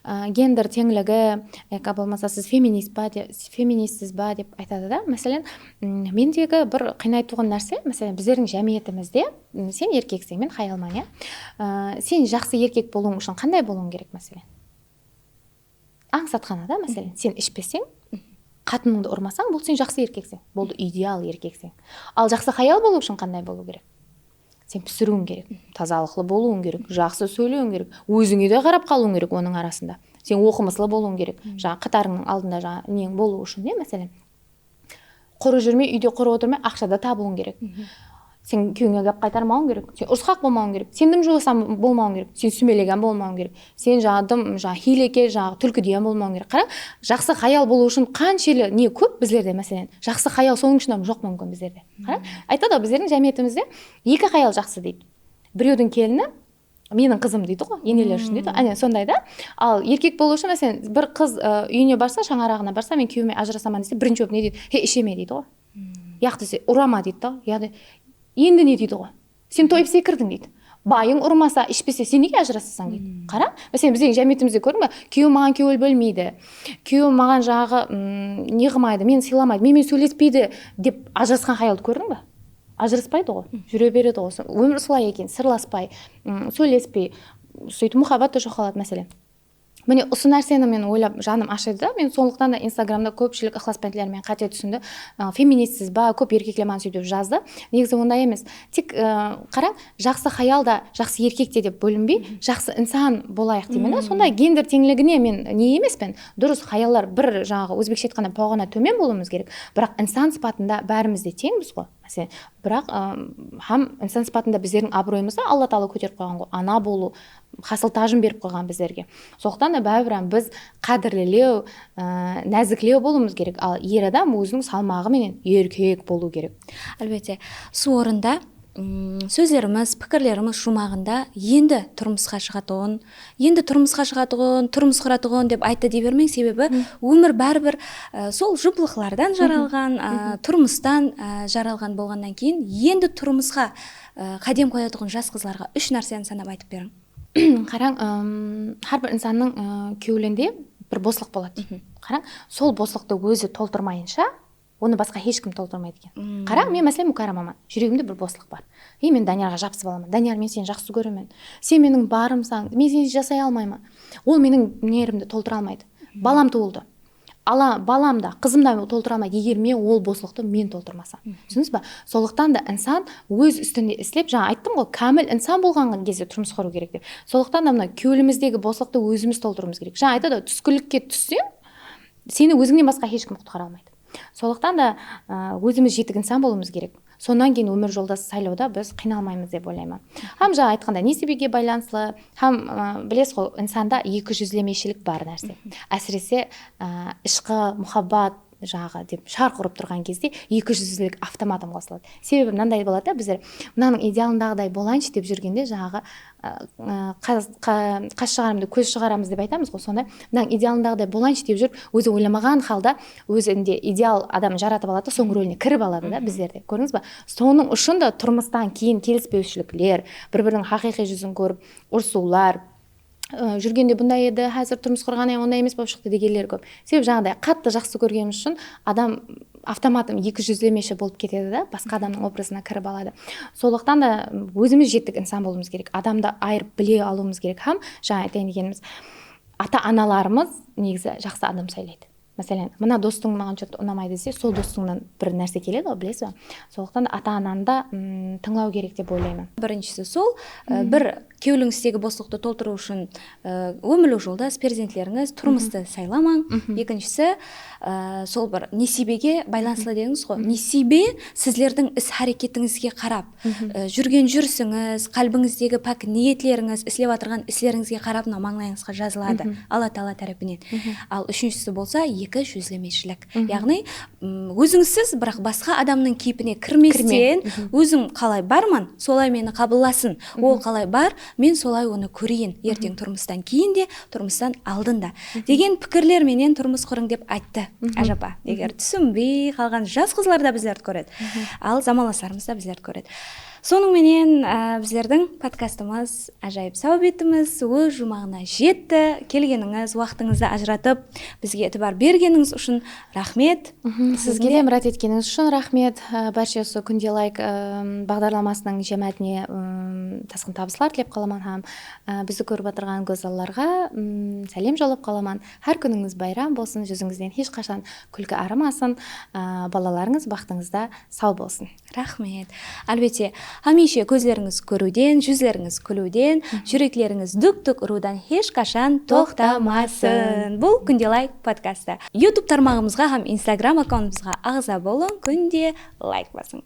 I, gender teńligi, yaki bolmasa siz feminist pa de-, feministsiz ba dep aytadı da. Máselen, m, mendegi bir qıynaytuǵın nárse, máselen, bizlerdiń jámiyetimizde, m, sen erkekseń, men hayalman, ya. I, sen jaqsı erkek bolıwıń ushın qanday bolıwıń kerek, máselen? Ańsatxanada, máselen, sen ishpeseń, qatınıńdı urmasań, bul sen jaqsı erkekseń. Boldı, ideal erkekseń. Al, jaqsı hayal bolıw ushın qanday bolıw kerek? Sen pisiriwiń kerek, tazalıqlı bolıwıń kerek, jaqsı sóylewiń kerek, ózińe de qarap qalıwıń kerek onıń arasında. Sen oqımıslı bolıwıń kerek. Jańa qatarıńnıń aldında jańa neń bolıwı ushın, ne, máselen. Qurı júrmey, úyde qurı otırmay, aqsha da tabıwıń kerek. Sen kúyewińe gáp qaytarmawıń kerek. Sen urısqaq bolmawıń kerek. Sen dım juwısań bolmawıń kerek. Sen súmelegen bolmawıń kerek. Sen jańa dım, jańa hiylekar, jańa túlkidey hám bolmawıń kerek. Qara, jaqsı hayal bolıw ushın qanshelli ne kóp bizlerde, máselen. Jaqsı hayal sonıń ushın hám joq múmkin bizlerde. Qara, aytadı ǵoy, bizlerdiń jámiyetimizde eki hayal jaqsı deydi. Birewdiń kelini, meniń qızım deydi ǵoy, eneler ushın deydi ǵoy. Áne, sonday da. Al, erkek bolıw ushın, máselen, bir qız, ı, úyine barsa, shańaraǵına barsa, men kúyewime ajırasaman dese, birinshi bolıp ne deydi? He, isheme deydi ǵoy. Yaq dese, urama deydi da. Yaǵnıy, endi ne deydi ǵoy? Sen toyıp sekirdiń deydi. Bayıń urmasa, ishpese, sen nege ajırasasań deydi. Qara, máselen, bizlerdiń jámiyetimizde kórdiń ba? Kúyewim maǵan kewil bólmeydi. Kúyewim maǵan jańaǵı, mm, ne qılmaydı, meni sıylamaydı, menen sóylespeydi dep ajırasqan hayaldı kórdiń ba? Ajıraspaydı ǵoy, júre beredi ǵoy. Ómir usılay eken, sırlaspay, ım, sóylespey, sóytip muhabbat ta joǵaladı, máselen. Mine, usı nárseni men oylap, janım ashıydı da. Men sonlıqtan da Instagramda kópshilik ıqlasbentler meni qáte túsindi. Aa, feministsiz ba, kóp erkekler maǵan sóytip jazdı. Negizi onday emes. Tek, aa, qarań, jaqsı hayal da, jaqsı erkek te dep bólinbey, jaqsı insan bolayıq deymen da. Sonday gender teńligine men ne emespen. Durıs, hayallar bir, jańaǵı, ózbekshe aytqanda, poǵana tómen bolıwımız kerek. Biraq insan sıpatında bárimiz de teńbiz ǵoy. Máselen, biraq, ım, hám insan sıpatında bizlerdiń abıroyımızdı Alla taala kóterip qoyǵan ǵoy. Ana bolıw, hasıl tajın berip qoyǵan bizlerge. Solıqtan da báribir hám biz qádirlilew, ı, náziklew bolıwımız kerek. Al, er adam óziniń salmaǵı menen erkek bolıw kerek. Álbette, usı orında, ım, sózlerimiz, pikirlerimiz juwmaǵında endi turmısqa shıǵatuǵın, endi turmısqa shıǵatuǵın, turmıs quratuǵın dep ayttı dey bermeń, sebebi ómir báribir, e, sol jubılıqlardan jaralǵan, e, turmıstan, e, jaralǵan bolǵannan keyin endi turmısqa, e, qádem qoyatuǵın jas qızlarǵa úsh nárseni sanap aytıp beriń. Qarań, ım, hár bir insannıń, ı, kewlinde bir boslıq boladı. Qarań, sol boslıqtı ózi toltırmayınsha, onı basqa hesh kim toltırmaydı eken. Qarań, men, máselen, Múkárramaman. Júregimde bir boslıq bar. Ey, men Dániyarǵa jabısıp alaman. Dániyar, men seni jaqsı kóremen. Sen meniń barımsań. Men sensiz jasay almayman. Ol meniń nerimdi toltıra almaydı. Balam tuwıldı. Ala, balam da, qızım da toltıra almaydı, eger men ol boslıqtı men toltırmasam. Túsindińiz ba? Sonlıqtan da insan óz ústinde islep, jańa ayttım ǵoy, kámil insan bolǵan gezde turmıs qurıw kerek dep. Sonlıqtan da mına kewlimizdegi boslıqtı ózimiz toltırıwımız kerek. Jańa aytadı, túskinlikke tússeń, seni ózińnen basqa hesh kim qutqara almaydı. Sonlıqtan da, ı, ózimiz jetik insan bolıwımız kerek. Sonnan keyin ómir joldası saylawda biz qıynalmaymız dep oylayman. Hám jańa aytqanda nesibege baylanıslı, hám, ı, bilesiz ǵoy, insanda eki júzlemeshilik bar nárse. Ásirese, ı, ishqı, muhabbat jaǵı dep sharq urıp turǵan gezde eki júzlilik avtomatım qosıladı. Sebebi mınanday boladı da, bizler mınanıń idealındaǵıday bolayınshı dep júrgende jańaǵı, ı, ı, qas, qa-, qas shıǵaramız, kóz shıǵaramız dep aytamız ǵoy, sonday. Mınanıń idealındaǵıday bolayınshı dep júrip, ózi oylamaǵan halda ózinde ideal adam jaratıp aladı da, sonıń roline kirip aladı da bizlerde. Kórdińiz ba? Sonıń ushın da turmıstan keyin kelispewshilikler, bir-biriniń haqıyqıy júzin kórip urısıwlar, ı, júrgende bunday edi, házir turmıs qurǵannan keyin onday emes bolıp shıqtı degenler kóp. Sebebi jańaday qattı jaqsı kórgenimiz ushın adam avtomatım eki júzlemeshi bolıp ketedi da, basqa adamnıń obrazına kirip aladı. Sonlıqtan da ózimiz jetik insan bolıwımız kerek, adamdı ayırıp bile alıwımız kerek hám jańa aytayın degenimiz, ata-analarımız negizi jaqsı adam saylaydı. Máselen, mına dostıń maǵan júrtı unamaydı dese, sol dostıńnan bir nárse keledi ǵoy, bilesiz ba? Sonlıqtan da ata-ananı da, ım, tıńlaw kerek dep oylayman. Birinshisi sol, ı, bir kewlińizdegi boslıqtı toltırıw ushın, ı, ómirlik joldas, perzentlerińiz, turmıstı saylamań. Ekinshisi, ı, sol bir nesibege baylanıslı dedińiz ǵoy. Nesiybe sizlerdiń is-háreketińizge qarap, ı, júrgen júrisińiz, qálbińizdegi pák niyetlerińiz, islep atırǵan islerińizge qarap mına mańlayıńızǵa jazıladı Alla taala tárepinen. Al úshinshisi bolsa eki júzlemeshilik. Yaǵnıy, ım, ózińizsiz, biraq basqa adamnıń keypine kirmesten, ózim qalay barman, solay meni qabıllasın. Ol qalay bar, men solay onı kóreyin. Erteń turmıstan keyin de, turmıstan aldın da. Degen pikirler menen turmıs qurıń dep ayttı ájapa. Eger túsinbey qalǵan jas qızlar da bizlerdi kóredi. Al zamanlaslarımız da bizlerdi kóredi. Sonıń menen, á, bizlerdiń podkastımız Ájayıp sáwbetimiz óz juwmaǵına jetti. Kelgenińiz, waqtıńızdı ajıratıp, bizge itibar bergenińiz ushın raxmet. Sizge de mirát etkenińiz ushın raxmet. Á, bárshe usı Kúnde Layk, ım, baǵdarlamasınıń jámáátine, ım, tasqın tabıslar tilep qalaman hám, á, bizdi kórip atırǵan gózzallarǵa, ım, sálem jollap qalaman. Hár kúnińiz bayram bolsın, júzińizden hesh qashan kúlki arımasın, á, balalarıńız baxtıńızda saw bolsın. Raxmet. Álbette, hámiyshe kózlerińiz kóriwden, júzlerińiz kúliwden, júreklerińiz dúk-dúk urıwdan hesh qashan toqtamasın. Bul Kúnde Layk podkastı. YouTube tarmaǵımızǵa hám Instagram akkauntımızǵa aǵza bolıń, Kúnde layk basıń.